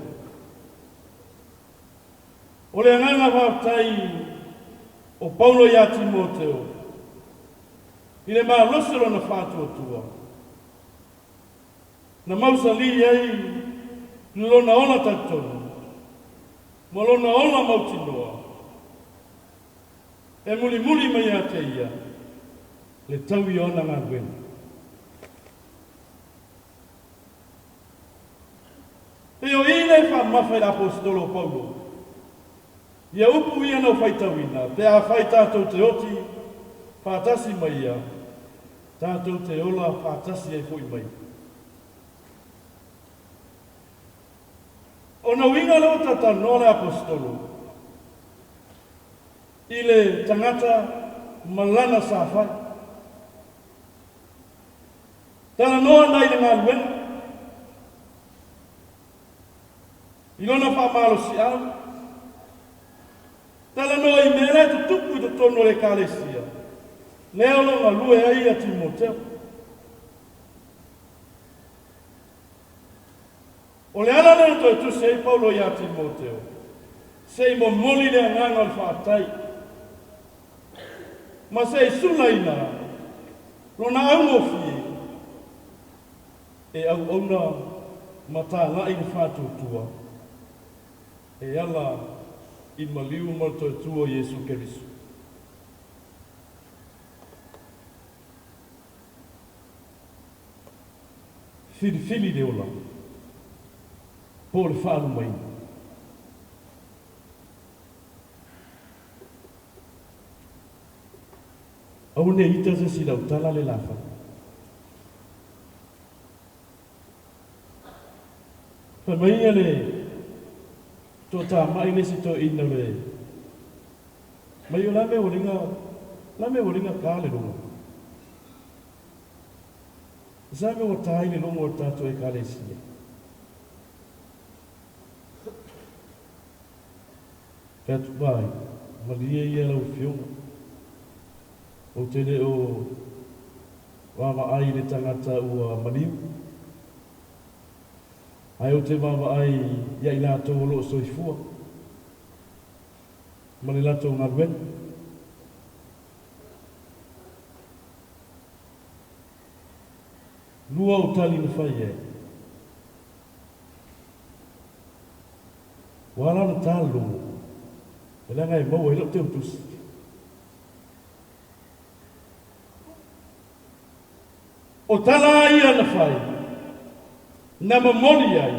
O le agaga faafetai o Paulo ia Timoteo i le malosi o lona faatuatua, na mausali ai lona ola talitonu ma lona ola mautinoa e mulimuli mai ia te ia le taui o ana galuega. Pei o i lea e faamamafa i le Aposetolo o Paulo ia upu ia na ou faitauina, pe afai tatou te oti faatasi ma ia, tatou te ola faatasi ai foi ma ia. Ona uiga lea ua talatalanoa le Aposetolo i le tagata ma lana sa fai. Talanoa ana i le galuega, i lona faamalosiau, talanoa i mea la e tutupu i totonu o le Ekalesia, lea o lo o galue ai ia Timoteo. O le ala lea na toe tusi ai Paulo iā Timoteo, se i momoli le agaga o le faafetai, ma se i sulaina lona augofie e auauna ma talai le faatuatua e ala i maliu ma le toe tu o Iesu Keriso. Filifili le ola po o le faalumaina. Aua ne i ita se isi lau tala le lafai. Fai mai ia le toatamai le isi toeaina o le mai o la mea ua liga la mea ua liga ta le logo. Sa mea ua ta ai le logo o le tatou Ekalesia. Fai atu, Vaai, malie ia lau Afioga. Ou te le o vaavaai i le tagata ua maliu, ae ou te vaavaai ia i latou o lo o soifua ma le latou galuega. Lua ou tali na fai ai. Ua ala ona ta le logo, e leaga e maua ai lau teutusi. O tala a ia na fai, na momoli ai,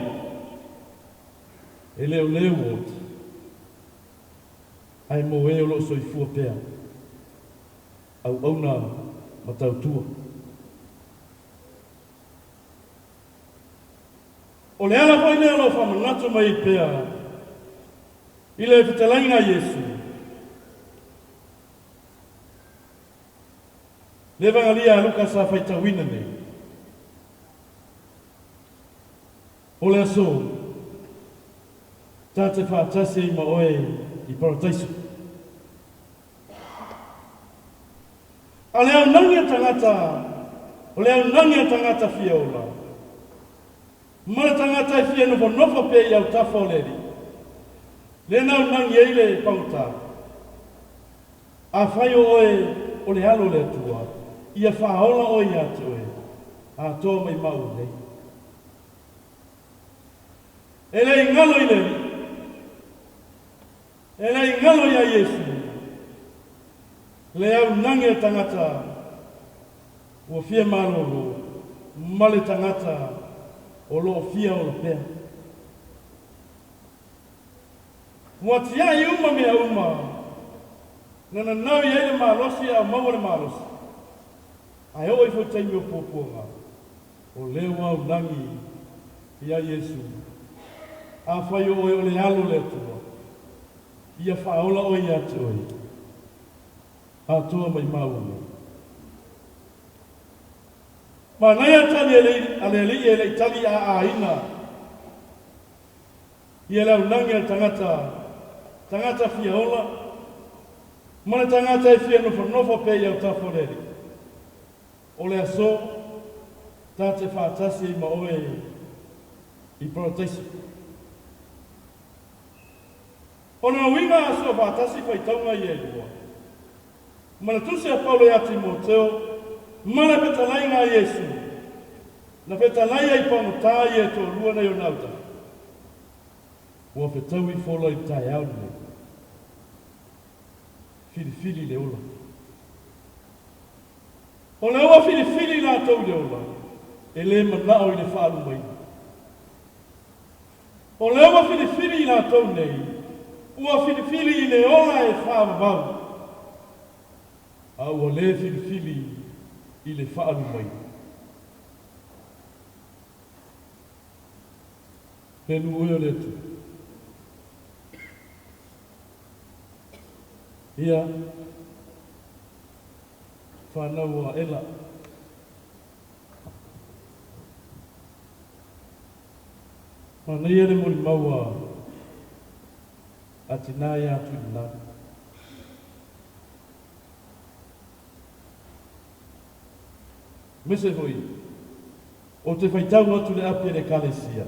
e le o le ua oti, ae mo e o lo o soifua pea, auauna ma tautua. O le ala foi lea o lo o faamanatu mai ai pea i le fetalaiga a Iesu, le Evagalia a Luka sa faitauina nei, O le aso, ta te faatasi ai ma oe i Parataiso. A le aunagi a tagata, o le aunagi a tagata fia ola, ma le tagata e fia nofonofo pea i autafa o le Alii, lea na aunagi ai le pagota. Afai o oe o le Alo o le Atua, ia faaola oe ia te oe, atoa mai maua nei. E le i galo i le Alii. E le i galo iā Iesu le aunagi a le tagata ua fia malolo ma le tagata o lo o fia ola pea. Ua tiai uma mea uma na nanau i ai le malosi a o maua le malosi, ae oo ifo i taimi o puapuaga, o lea ua aunagi iā Iesu, Afai o oe o le Alo o le Atua, ia faaola oe ia te oe, atoa mai maua nei. Manaia tali a le Alii e le i tali aaina ia le aunagi a le tagata, tagata fia ola, ma le tagata e fia nofonofo pea i autafa o le Alii. O le aso, ta te faatasi ai ma oe i Parataiso. O lona uiga aso faatasi faitauga ia e lua. Ma le tusi a Paulo iā Timoteo ma le fetalaiga a Iesu, na fetalai ai pagota ia e toalua nei ona autafa. Ua fetaui fola i le taeao lenei. Filifili le ola. O lea ua filifili i latou i le ola, e le manao i le faalumaina. O lea ua filifili i latou nei, ua filifili i le ola e faavavau, a ua le filifili i le faalumaina. Le nuu e o le Atua. Ia, whanau a ela. Ma nei ele moli maua a tina ia atu i nā. Mese foi, o te whaitau atu le api le kalesia.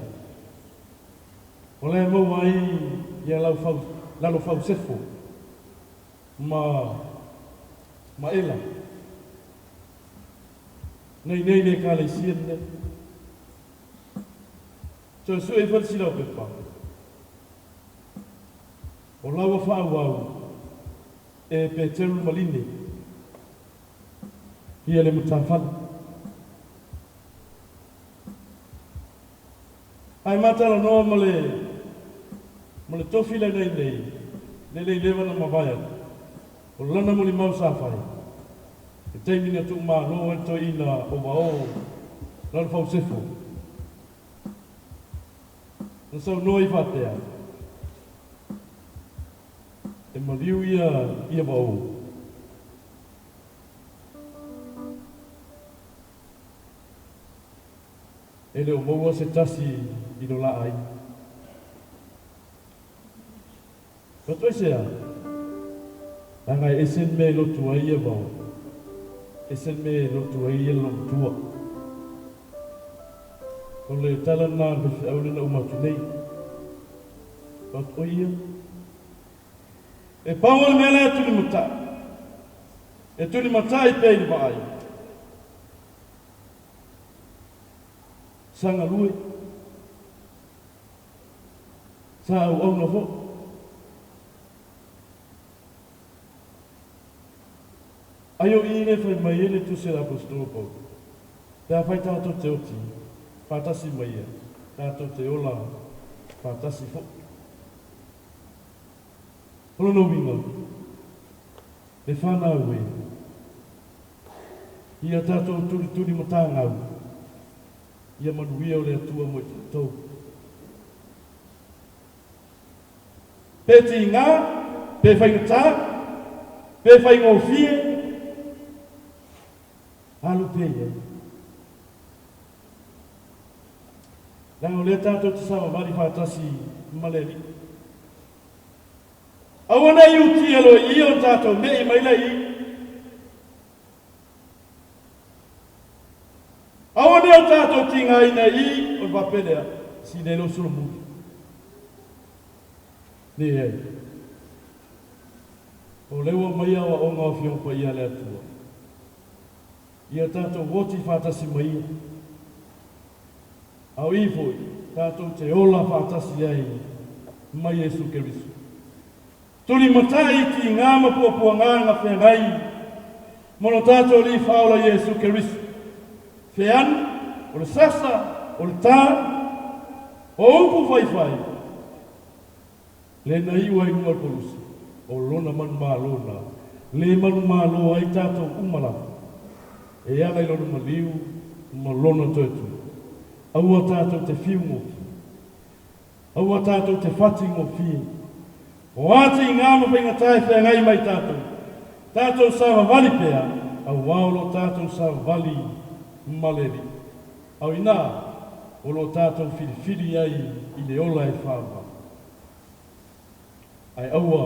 O le maua ai ia lau fau, lalo fau sefo ma ela. Nei nei le kalesia ne. Toe sue i whalisi lau pepa. O laua whaau e Peteru Maline. Ia le mutafala. Ai matala noa ma le tofi le nei nei, le lei lewa na mawaia. O lana muli mau sa whai. E teimina tu mā e toi ina o wao, lalo fau sefo. Na sau noa i whatea. E maliu ia wao. E leo maua se tasi i lo la ai. Ka toi sea, langa e esen me lotu ai ia wao. Esen me lotu ai ia lotu. O le tala nā le au lena umatu nei. Ka toi ia. E pau le mea e tuli mata. E tuli mata i pei le vaai. Sanga lue. Sa au au na fo. Aio i le whai mai ele tu se apostolo pau. Te a whai tātou te oti, whātasi mai e, tātou te ola, whātasi fo. Holo no winga, le whanau e, ia tātou turi turi mo tāngau, ia manuia o le atua mo i tātou. Pe ti ngā, pe whainga pe whainga o fie, alu pe ia. Langa o lea tātou te sama mari whātasi maleli. Aua nei uti e loe i o tātou me i maila i. Aua nei o tātou tinga ina i o wapelea si le lo solo muri. Ne ai. O leua mai awa o ngā whiong pa ia le atua. Ia tātou woti whātasi mai ia. Au i foi, tātou te ola whātasi ai mai Yesu Kerisu. Tuli matai ki ngā mapua ngā ngā whengai, mono tātou li whaola Yesu Kerisu. Whean, o le sasa, o le tā, o upu whai whai. Le na iwa i lunga polusi, o lona manu mālona, le manu mālo ai tātou umala. E ala i lona maliu, ma lona toetu. Aua tātou te whiu ngoki. Aua tātou te whati ngoki. O ati i ngā mawhainga tae whengai mai tātou. Tātou sa wawali pea, au wao lo tātou sa wawali maleri. Au ina, o lo tātou whiriwhiri ai i le ola e whawa. Ai aua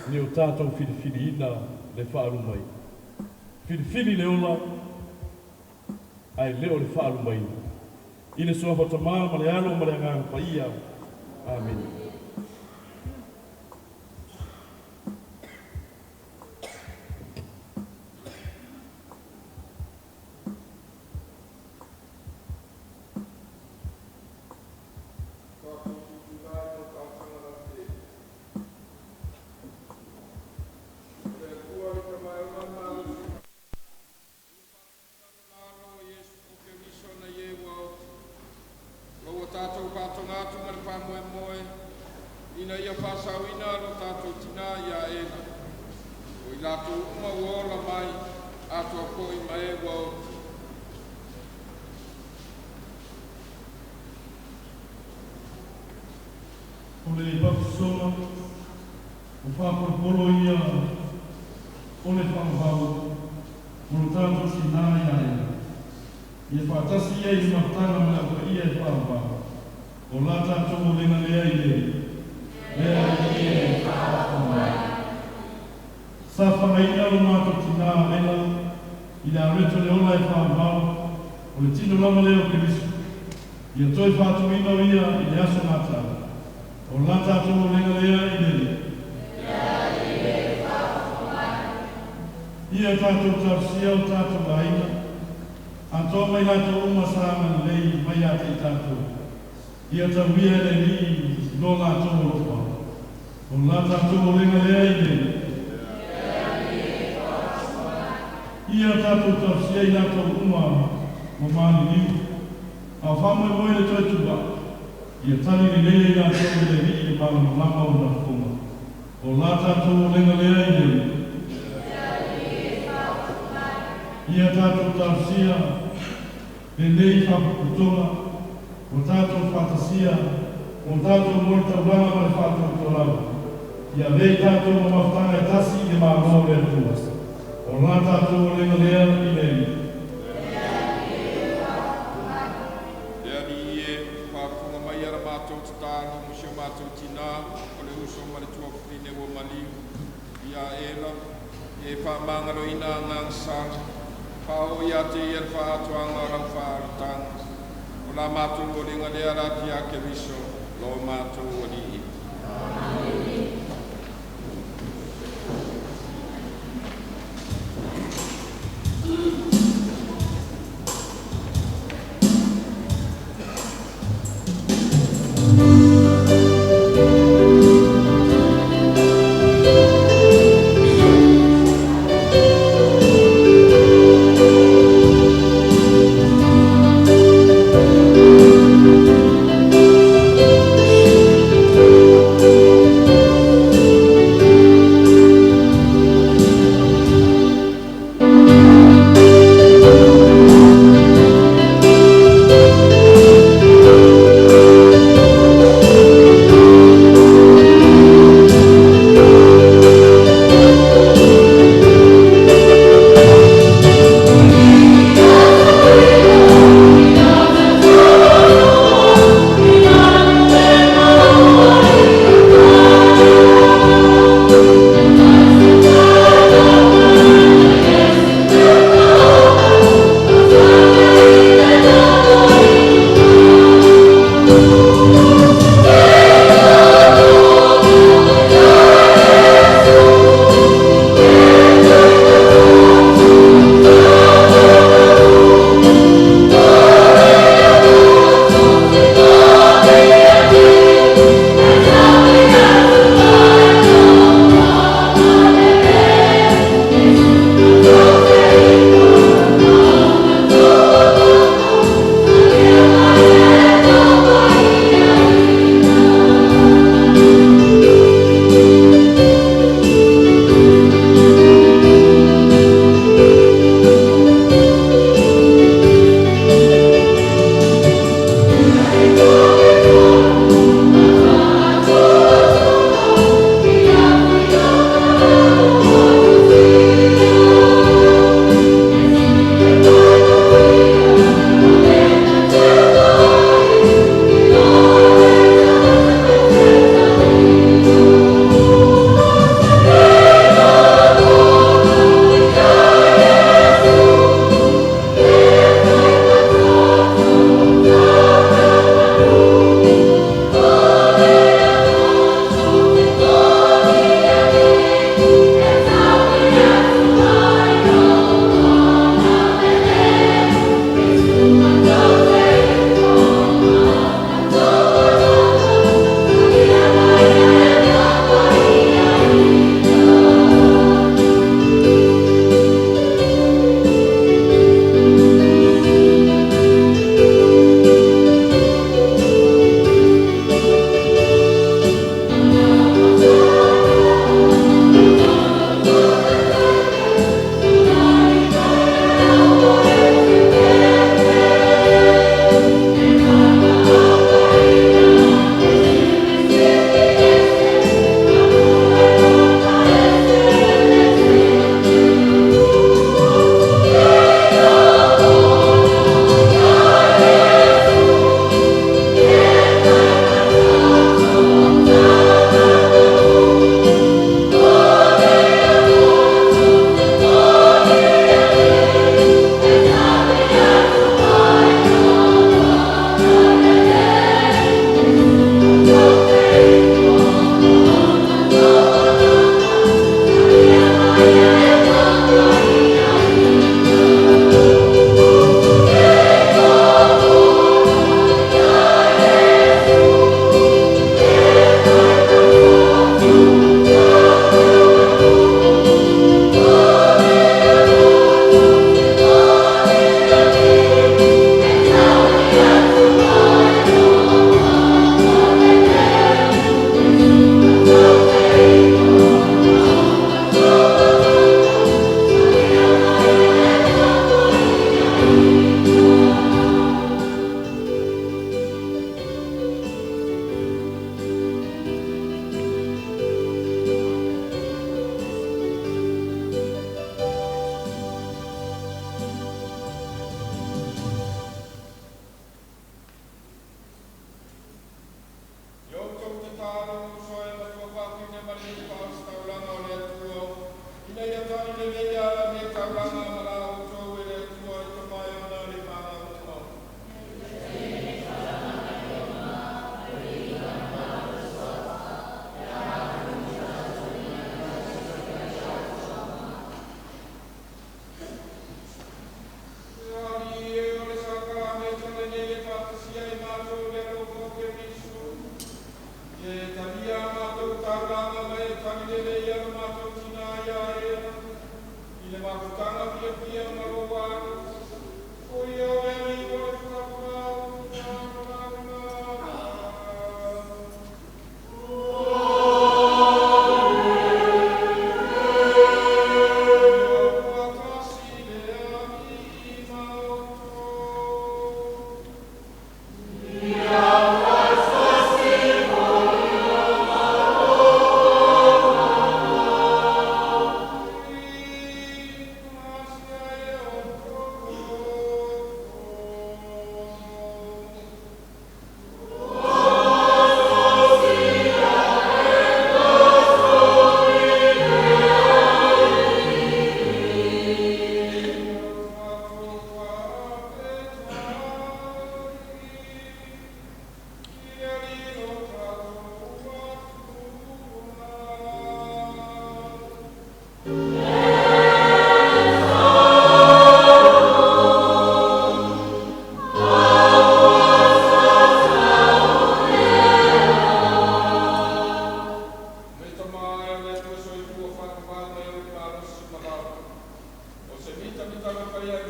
ni o tātou whiriwhiri ina le whaaru mai. Whiriwhiri le ola, ai leo le whaaru mai. I le soa whatamā, ma le alo, ma le anganga paia. Amen. Ina ia whasauina lo tātou tina ia ena. O i lātou uma uola mai, atua koi mai e wao. O le baptisoma, o whāporoporo ia o le faavavau mo lo tatou tinā ia Ela. Ia faatasi ia i le mafutaga ma le Au Paia e faavavau, o la tatou olega lea i le Le Alii e faafofoga mai. Safagaina lo matou tinā o Ela i le areto le ola e faavavau, o le tino lava lea o Keriso. Ia toe faatuina o ia i le aso gata, o la tatou olega lea i le Ia tatou talosia o tatou aiga, atoa mai latou uma sa agalelei mai ia te i tatou. Ia tauia e le Alii lo latou alofa. O la tatou olega lea i le Ia tatou talosia i latou uma ua maliliu, a o faamoemoe le toe tuuai, ia tali lelei ai latou e le Alii le malamalama o ona fofoga. O la tatou olega lea i le Ia tatou talosia lenei faapotopotoga ua tatou faatasia mo tatou mo le taulaga ma le faatoatoa lava. Ia avea i tatou ma mafutaga e tasi i le Malo o le Atua. O la tatou olega lea i le Le Alii e, faafofoga mai ia la matou tatalo mo si o matou tinā, o le uso ma le tuafafine ua maliu, ia Ela, ia e faamagaloina agaga sala, faaoo ia te ia le faaatoaga o lau faaolataga. O la matou olega lea ala atu ia Keriso, lo matou Alii.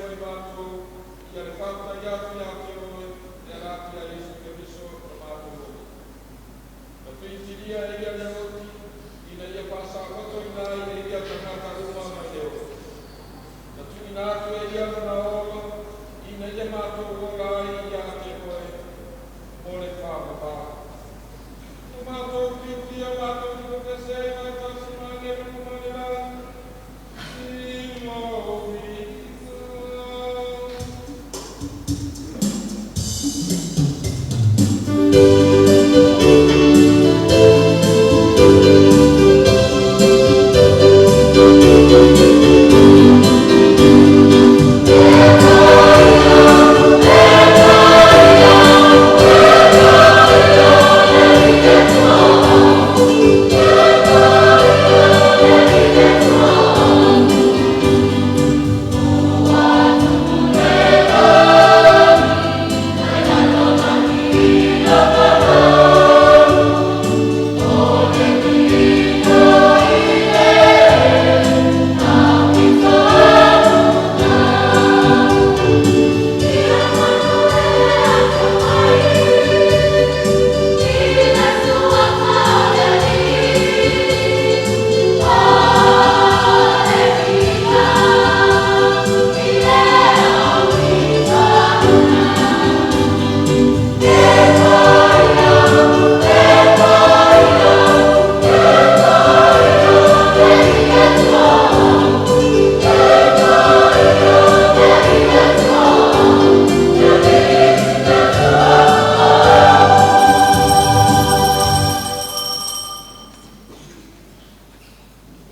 Atua i matou, ia le faafetai atu ia te Oe e ala atu ia Iesu Keriso o le matou Alii. Na filifilia e ia le oti, ina ia faasaolotoina ai e ia tagata uma mai le oti. Na tuuina atu e ia lona ola, ina ia matou ola ai ia te Oe mo le faamama. O matou fiafia matou te pepese ai faatasi ma le ma le lagi. I lou viiga.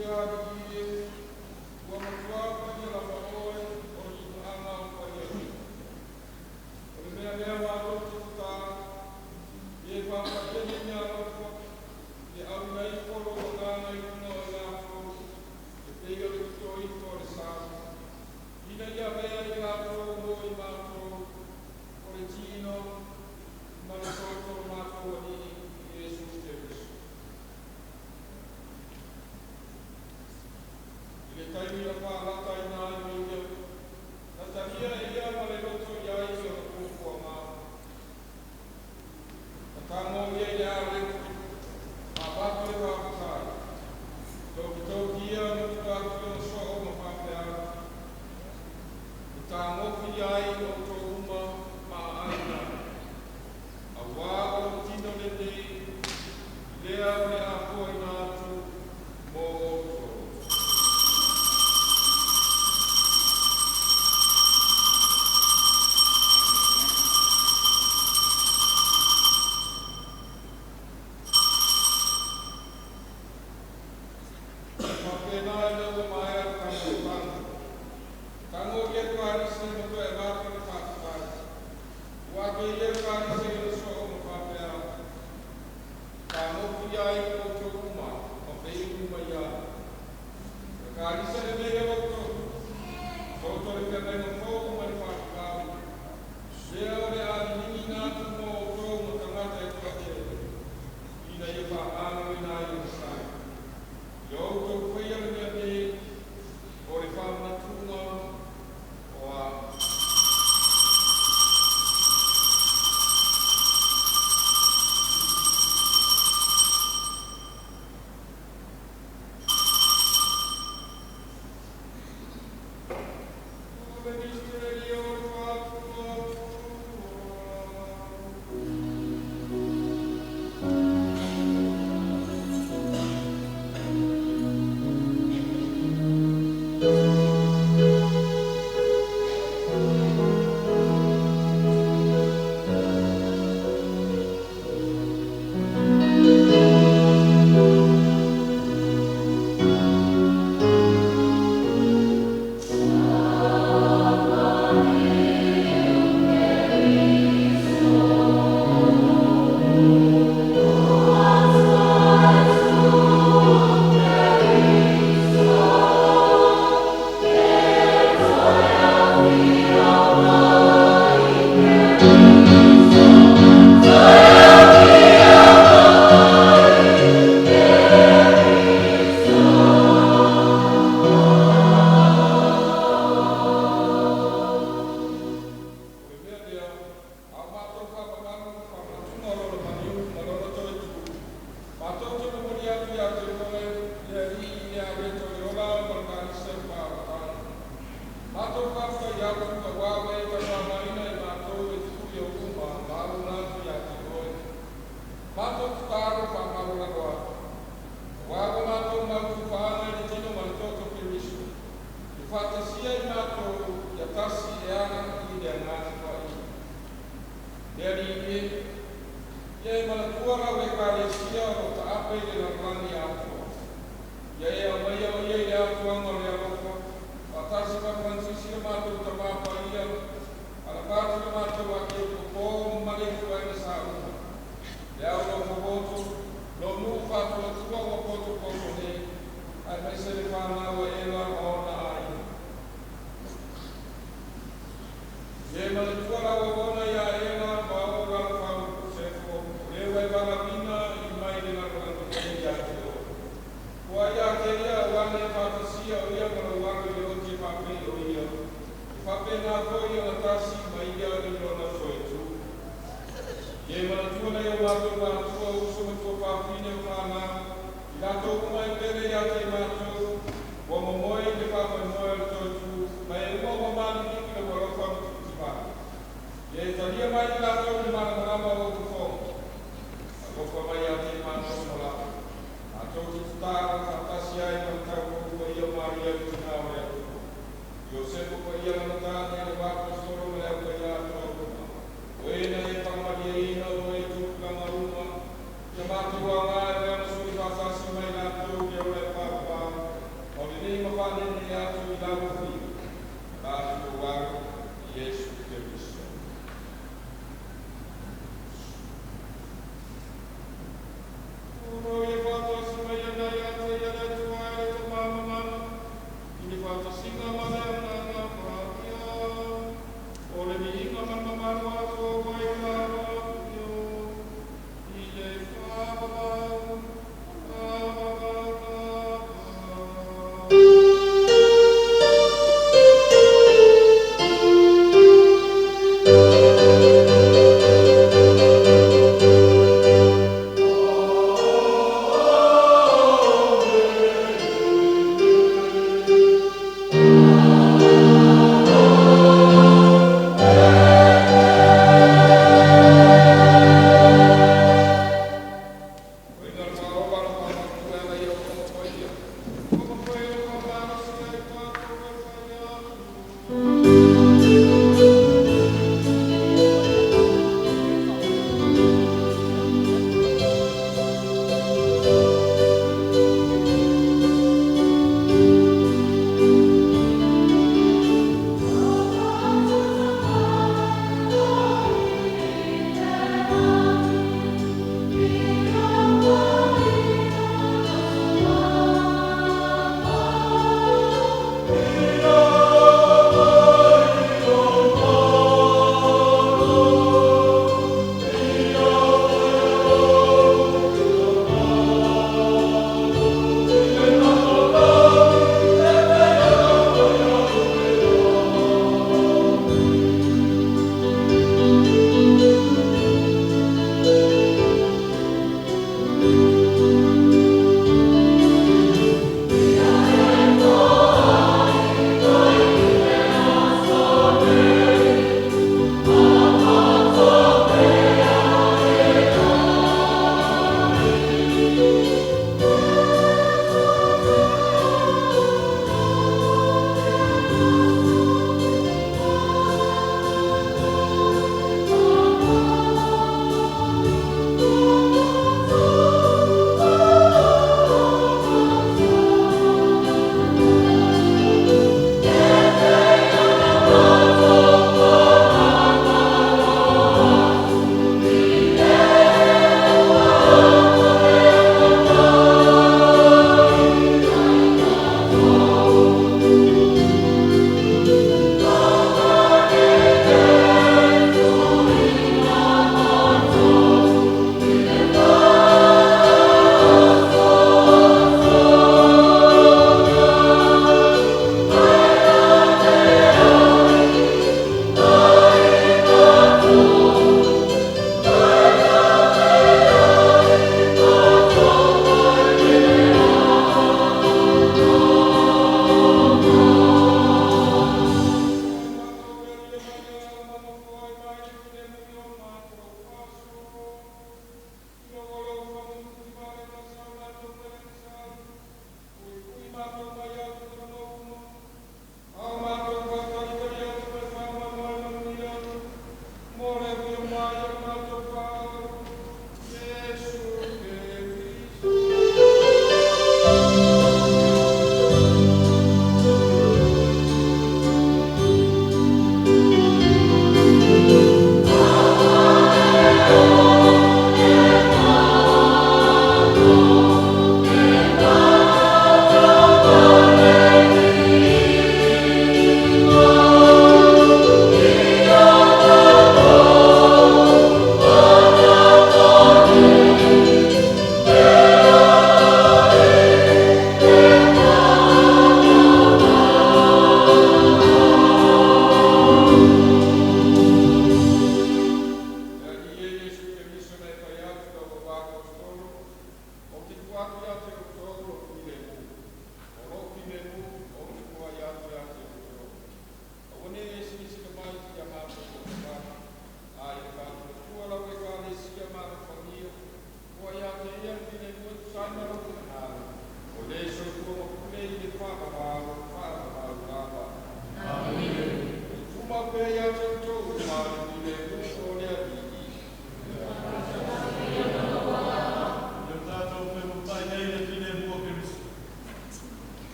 Ia alii e, ua matuā paia lava Oe o le ipaaga o Paiaina. O le mea lea matou te tatalo, ia e faapaia nei meaalofa, i le auina ifo o lou Agaga i luga o i latou, e pei o le totoina o le sami, ina ia avea i latou mo i matou, o le tino ma le toto o lo matou Alii Iesu Keriso. I le taimi na faalataina ai ma ia, na talia e ia ma le loto i ai ona fuafuaga. Na tago ia i le auleka, ma avatu le faafetai. Tokitoki ia ma tuu atu i ona soo ma faapea atu, E tagofi ai outou uma ma aai ai, auā o lou tino lenei, lea o le a foaina atu mo outou. E faapena ina ua maea le taumafataga, tago ia le kalisi ma toe avatu le faafetai. Ua ake ia le kalisi i ona soo ma faapea atu, Tagofi ai outou uma ma feinu mai ai. O le kalisi lenei o lou toto, toto o le feagaiga fou ma le faavavau, lea o le a liligiina atu mo outou ma tagata e toatele, ina ia faamagaloina ai le vasai. Ia outou faia le mea nei, o le faamanatuga o a'u. O le misitelio o le faatuatua. Le Alii e, ia e manatua lau Ekalesia o lo o taape i le lalolagi atoa. Ia e aumaia o ia i le atoaga o le alofa, faatasi ma Faransisi le matou Tamā Paia, Alapati le matou Akepopo ma le Ituaina Saula, le au nofopoto, lou nuu faatuatua ua potopoto nei, aemaise le fanau a Ela ma ona aiga. Ia e manatua lau auauna ia Ela ma ou alafau Sefo, o le ua e valaauina i mai le lalolagi nei ia te oe. Ua ia te ia aua ne i faatasia o ia ma lou alo i le oti e faapei o ia, e faapena foi ona tasi ma ia i lona toe tu. Ia e manatua nai o matou matua, uso ma tuafafine o fanau, i latou uma e pele ia te matou, ua momoe i le faamoemoe o le toe tu, ma e uma ua maliliu i lou alofa mutimutivale. Ia e talia mai i latou i le malamalama o ou fofoga. Alofa mai ia te matou ma lava. Matou te tatalo faatasi ai ma le taupou paia o Maria le Tina o le Atua, Iosepo paia lana tane, le Aposetolo ma le aufaiaatoa uma, o e na e faamalieina o e i tupulaga uma, ia matou aoga e pei ona soli faatasi mai latou i le ola e papa, ma o lenei ma faaneenee atu i lau afio, ma la atu ou Alo, Iesu Keriso. O lo e faatasi mai ana ia te ia le Atua e le Tamā Mamana, i le faatasiga ma le Agaga Paia.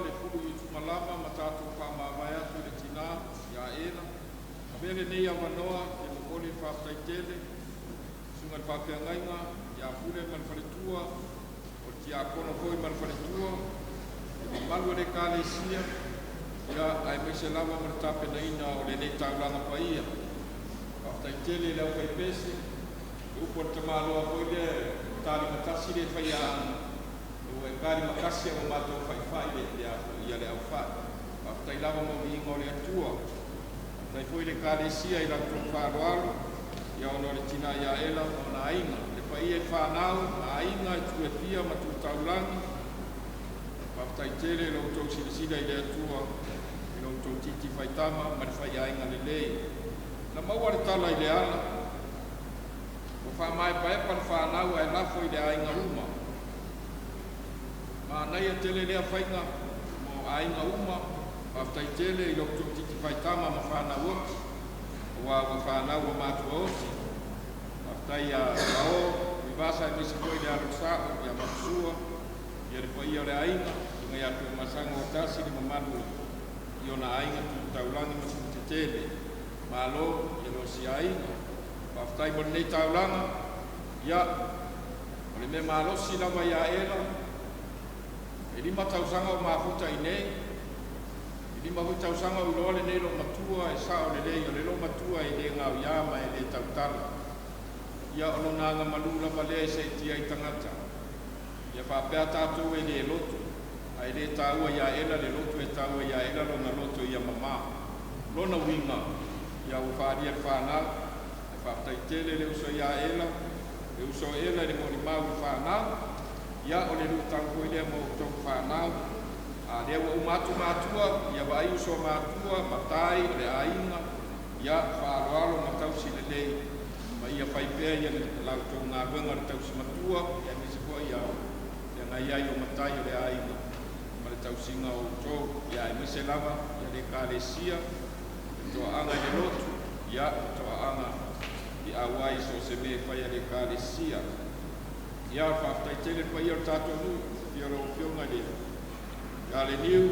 le fulu i tumalama ma tatou faamavae atu i le tinā ia Ela. Avea lenei avanoa e momoli le faafetai tele susuga i le faafeagaiga ia Pule ma le faletua, o le tiakono foi ma le faletua, le mamalu o le Ekalesia, ia aemaise lava ma le tapenaina o lenei taulaga paia. Faafetai tele i le aufaipese, le upu a le tamaloa foi lea, e talimatasi le faiaga, ua e talimatasi ae ua matou faifai le aufai. Faafetai lava mo viiga o le Atua. Faafetai foi i le Ekalesia i la outou faaaloalo, ia ona o le tina ia Ela ma ona aiga. Le paia i fanau, aiga e tu e fia ma tu taulagi. Faafetai tele i la outou silasila i le Atua, i la outou titi faitama ma le faiaiga lelei. Na maua le tala i le ala, ua faamaepaepa le fanau ae lafo i le aiga uma. Manaia tele lea faiga mo aiga uma. Faafetai tele i la outou titi faitama ma fanau oti, aua ua fanau ua matua oti. Faafetai ia Ao, Vivasa aemaise foi le alo sa'o ia Matusua, ia le paia o le aiga, susuga ia Tuamasaga o tasi le mamalu i ona aiga tu taulagi ma tu tetele. Malo ia losi aiga. Faafetai mo lenei taulaga. Ia, o le mea malosi lava ia Ela, e 5 tausaga o mafuta i nei, e 5 foi tausaga o iloa lenei lo matua e sa'o lelei, o le lo matua e le gaoiā ma e le tautala. Ia o lona agamalu lava lea e seetia ai tagata. Ia faapea tatou e le loto, ae le taua ia Ela le loto, e taua ia Ela lona loto ia mamā. Lona uiga, ia ua faalia le fanau, e faafetai tele le uso ia Ela, le uso Ela i le molimau i fanau, ia o le luitau foi lea mo outou fanau. A lea ua uma atu matua, ia vaai uso matua, matai o le aiga, ia faaaloalo ma tausi lelei, ma ia faipea ia la outou galuega o le tausi matua, ia aemaise foi ia feagai ai o matai o le aiga ma le tausiga o outou, ia aemaise lava ia le Ekalesia, le toaaga i le lotu, ia le toaaga i auai so o se mea e fai a le Ekalesia. Ia faafetai tele le paia o le tatou nuu, afio lau Afioga i le ia le Niu,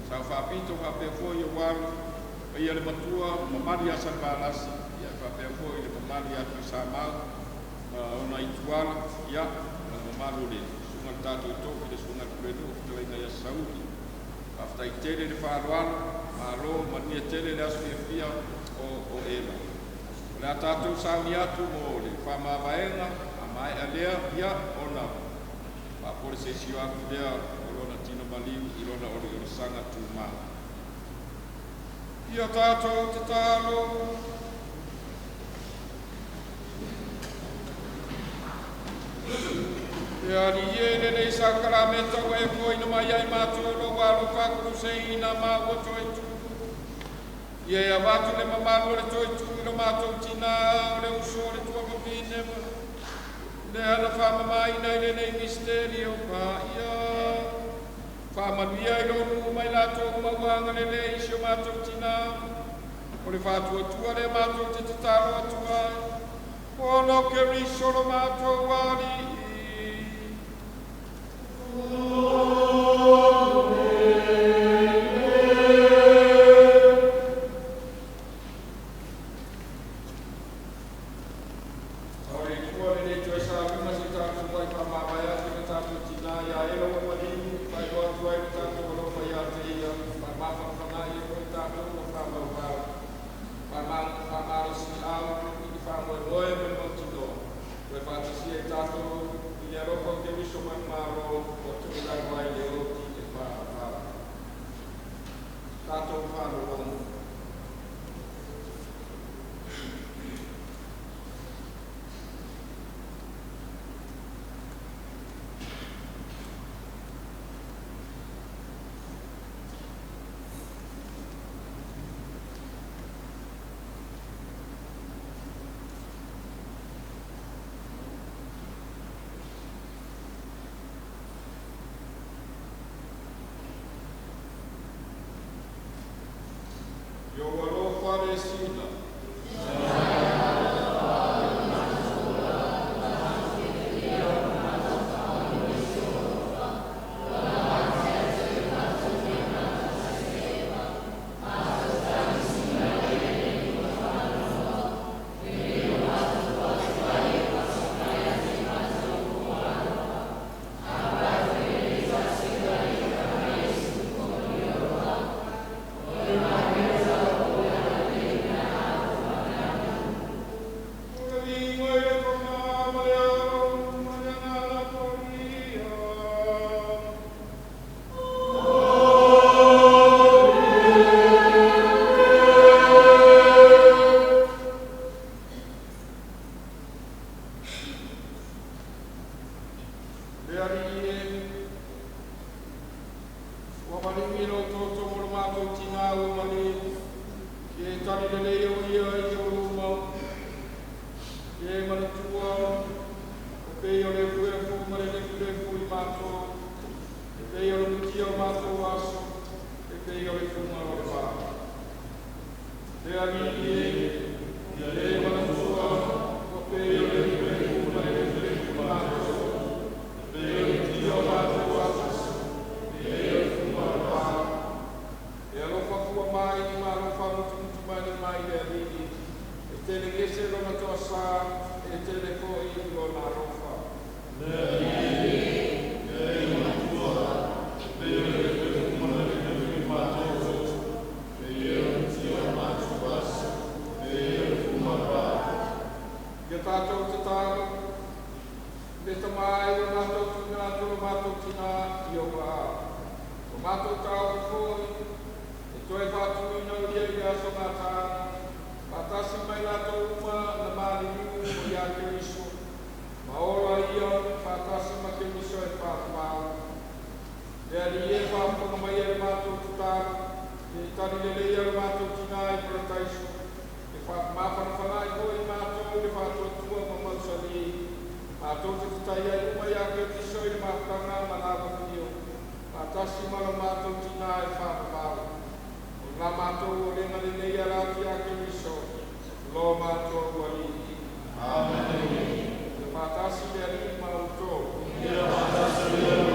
Sao Faapito faapea foi o Ualu, paia le matua, mamalu ia Salevalasi, ia faapea foi le mamalu ia Tuisamau ma ona ituala, ia ma le mamalu o le susuga i le tatou tofi, le susuga i le Pulenuu, fetalaiga ia Sauli. Faafetai tele le faaaloalo, malo, manuia tele le aso fiafia o Ela. O le a tatou sauni atu mo le faamavaega, a maea lea, ia ona faapoleseisio atu lea o lona tino maliu i lona oliolisaga tumā. Ia tatou tatalo. E Alii e lenei sakarameta ua e foaina mai ai matou lou alofa kuluseina ma ua toe tu. Ia e avatu le mamalu o le toe tu i lo matou tinā o le uso o le tuafafine ma lea na faamamaina i lenei misteri o paia. Faamanuia i lo nuu mai latou mauaga lelei si o matou tinā. O le faatuatua lea matou te tatalo atu ai. Ona o Keriso lo matou Alii. O le Atua lenei toe sauniga se tatou mai faamavae atu i le tatou tinā ia Ela ua maliu, faailoa atu ai le tatou alofa ia te ia, faamafanafana'i ai foi tatou ua faamaumau, faamalosiau i le faamoemoe ma le mautinoa, toe faatasia i tatou i le alofa o Keriso manumalo ua tuuilalo ai le oti e faavavau. Tatou faalogologo. Ia ua alofa le sina. Ua maligi lou toto mo lo matou tinā ua maliu, Ia e tali lelei o ia i te uluma, Ia e manatua, e pei o le efuefu ma le lefulefu i matou, e pei o le mutia o matou aso, e pei o le fuga o le vā. Le Alii e, ia e manatua, ua pei o le efuefu ma le lefulefu i matou, e pei o le mutia o matou aso, e pei o le fuga o le vā. E alofa fua mai ma alofa mutumutumani mai le Alii, e tele gese lona toasā, e tele foʻi lona alofa. Le Alii e, ia e manatua, e pei o le efuefu ma le lefulefu i matou, e pei o le mutia o matou aso, e pei o le fuga o le vā. Ia tatou tatalo, le Tama e ua matou tuuina atu lo matou tinā i ou aao. O matou taofi foi, e toe faatuina o ia i le aso gataaga, faatasi ma i latou uma na maliliu o iā Keriso, ma ola ia faatasi ma Keriso e faavavau. Le Alii e, faafofoga mai e le matou tatalo, e tali lelei lo matou tinā i parataiso, e mafanafana'i foi matou i le faatuatua ma mausalī, matou te fetaia ai uma iā Keriso i le mafutaga ma lavapapio, faatasi ma lo matou tinā e faavavau. O la matou olega lenei ala atu iā Keriso, lo matou Alii. Amene. Ia faatasi le Alii ma outou. Ia faatasi ia.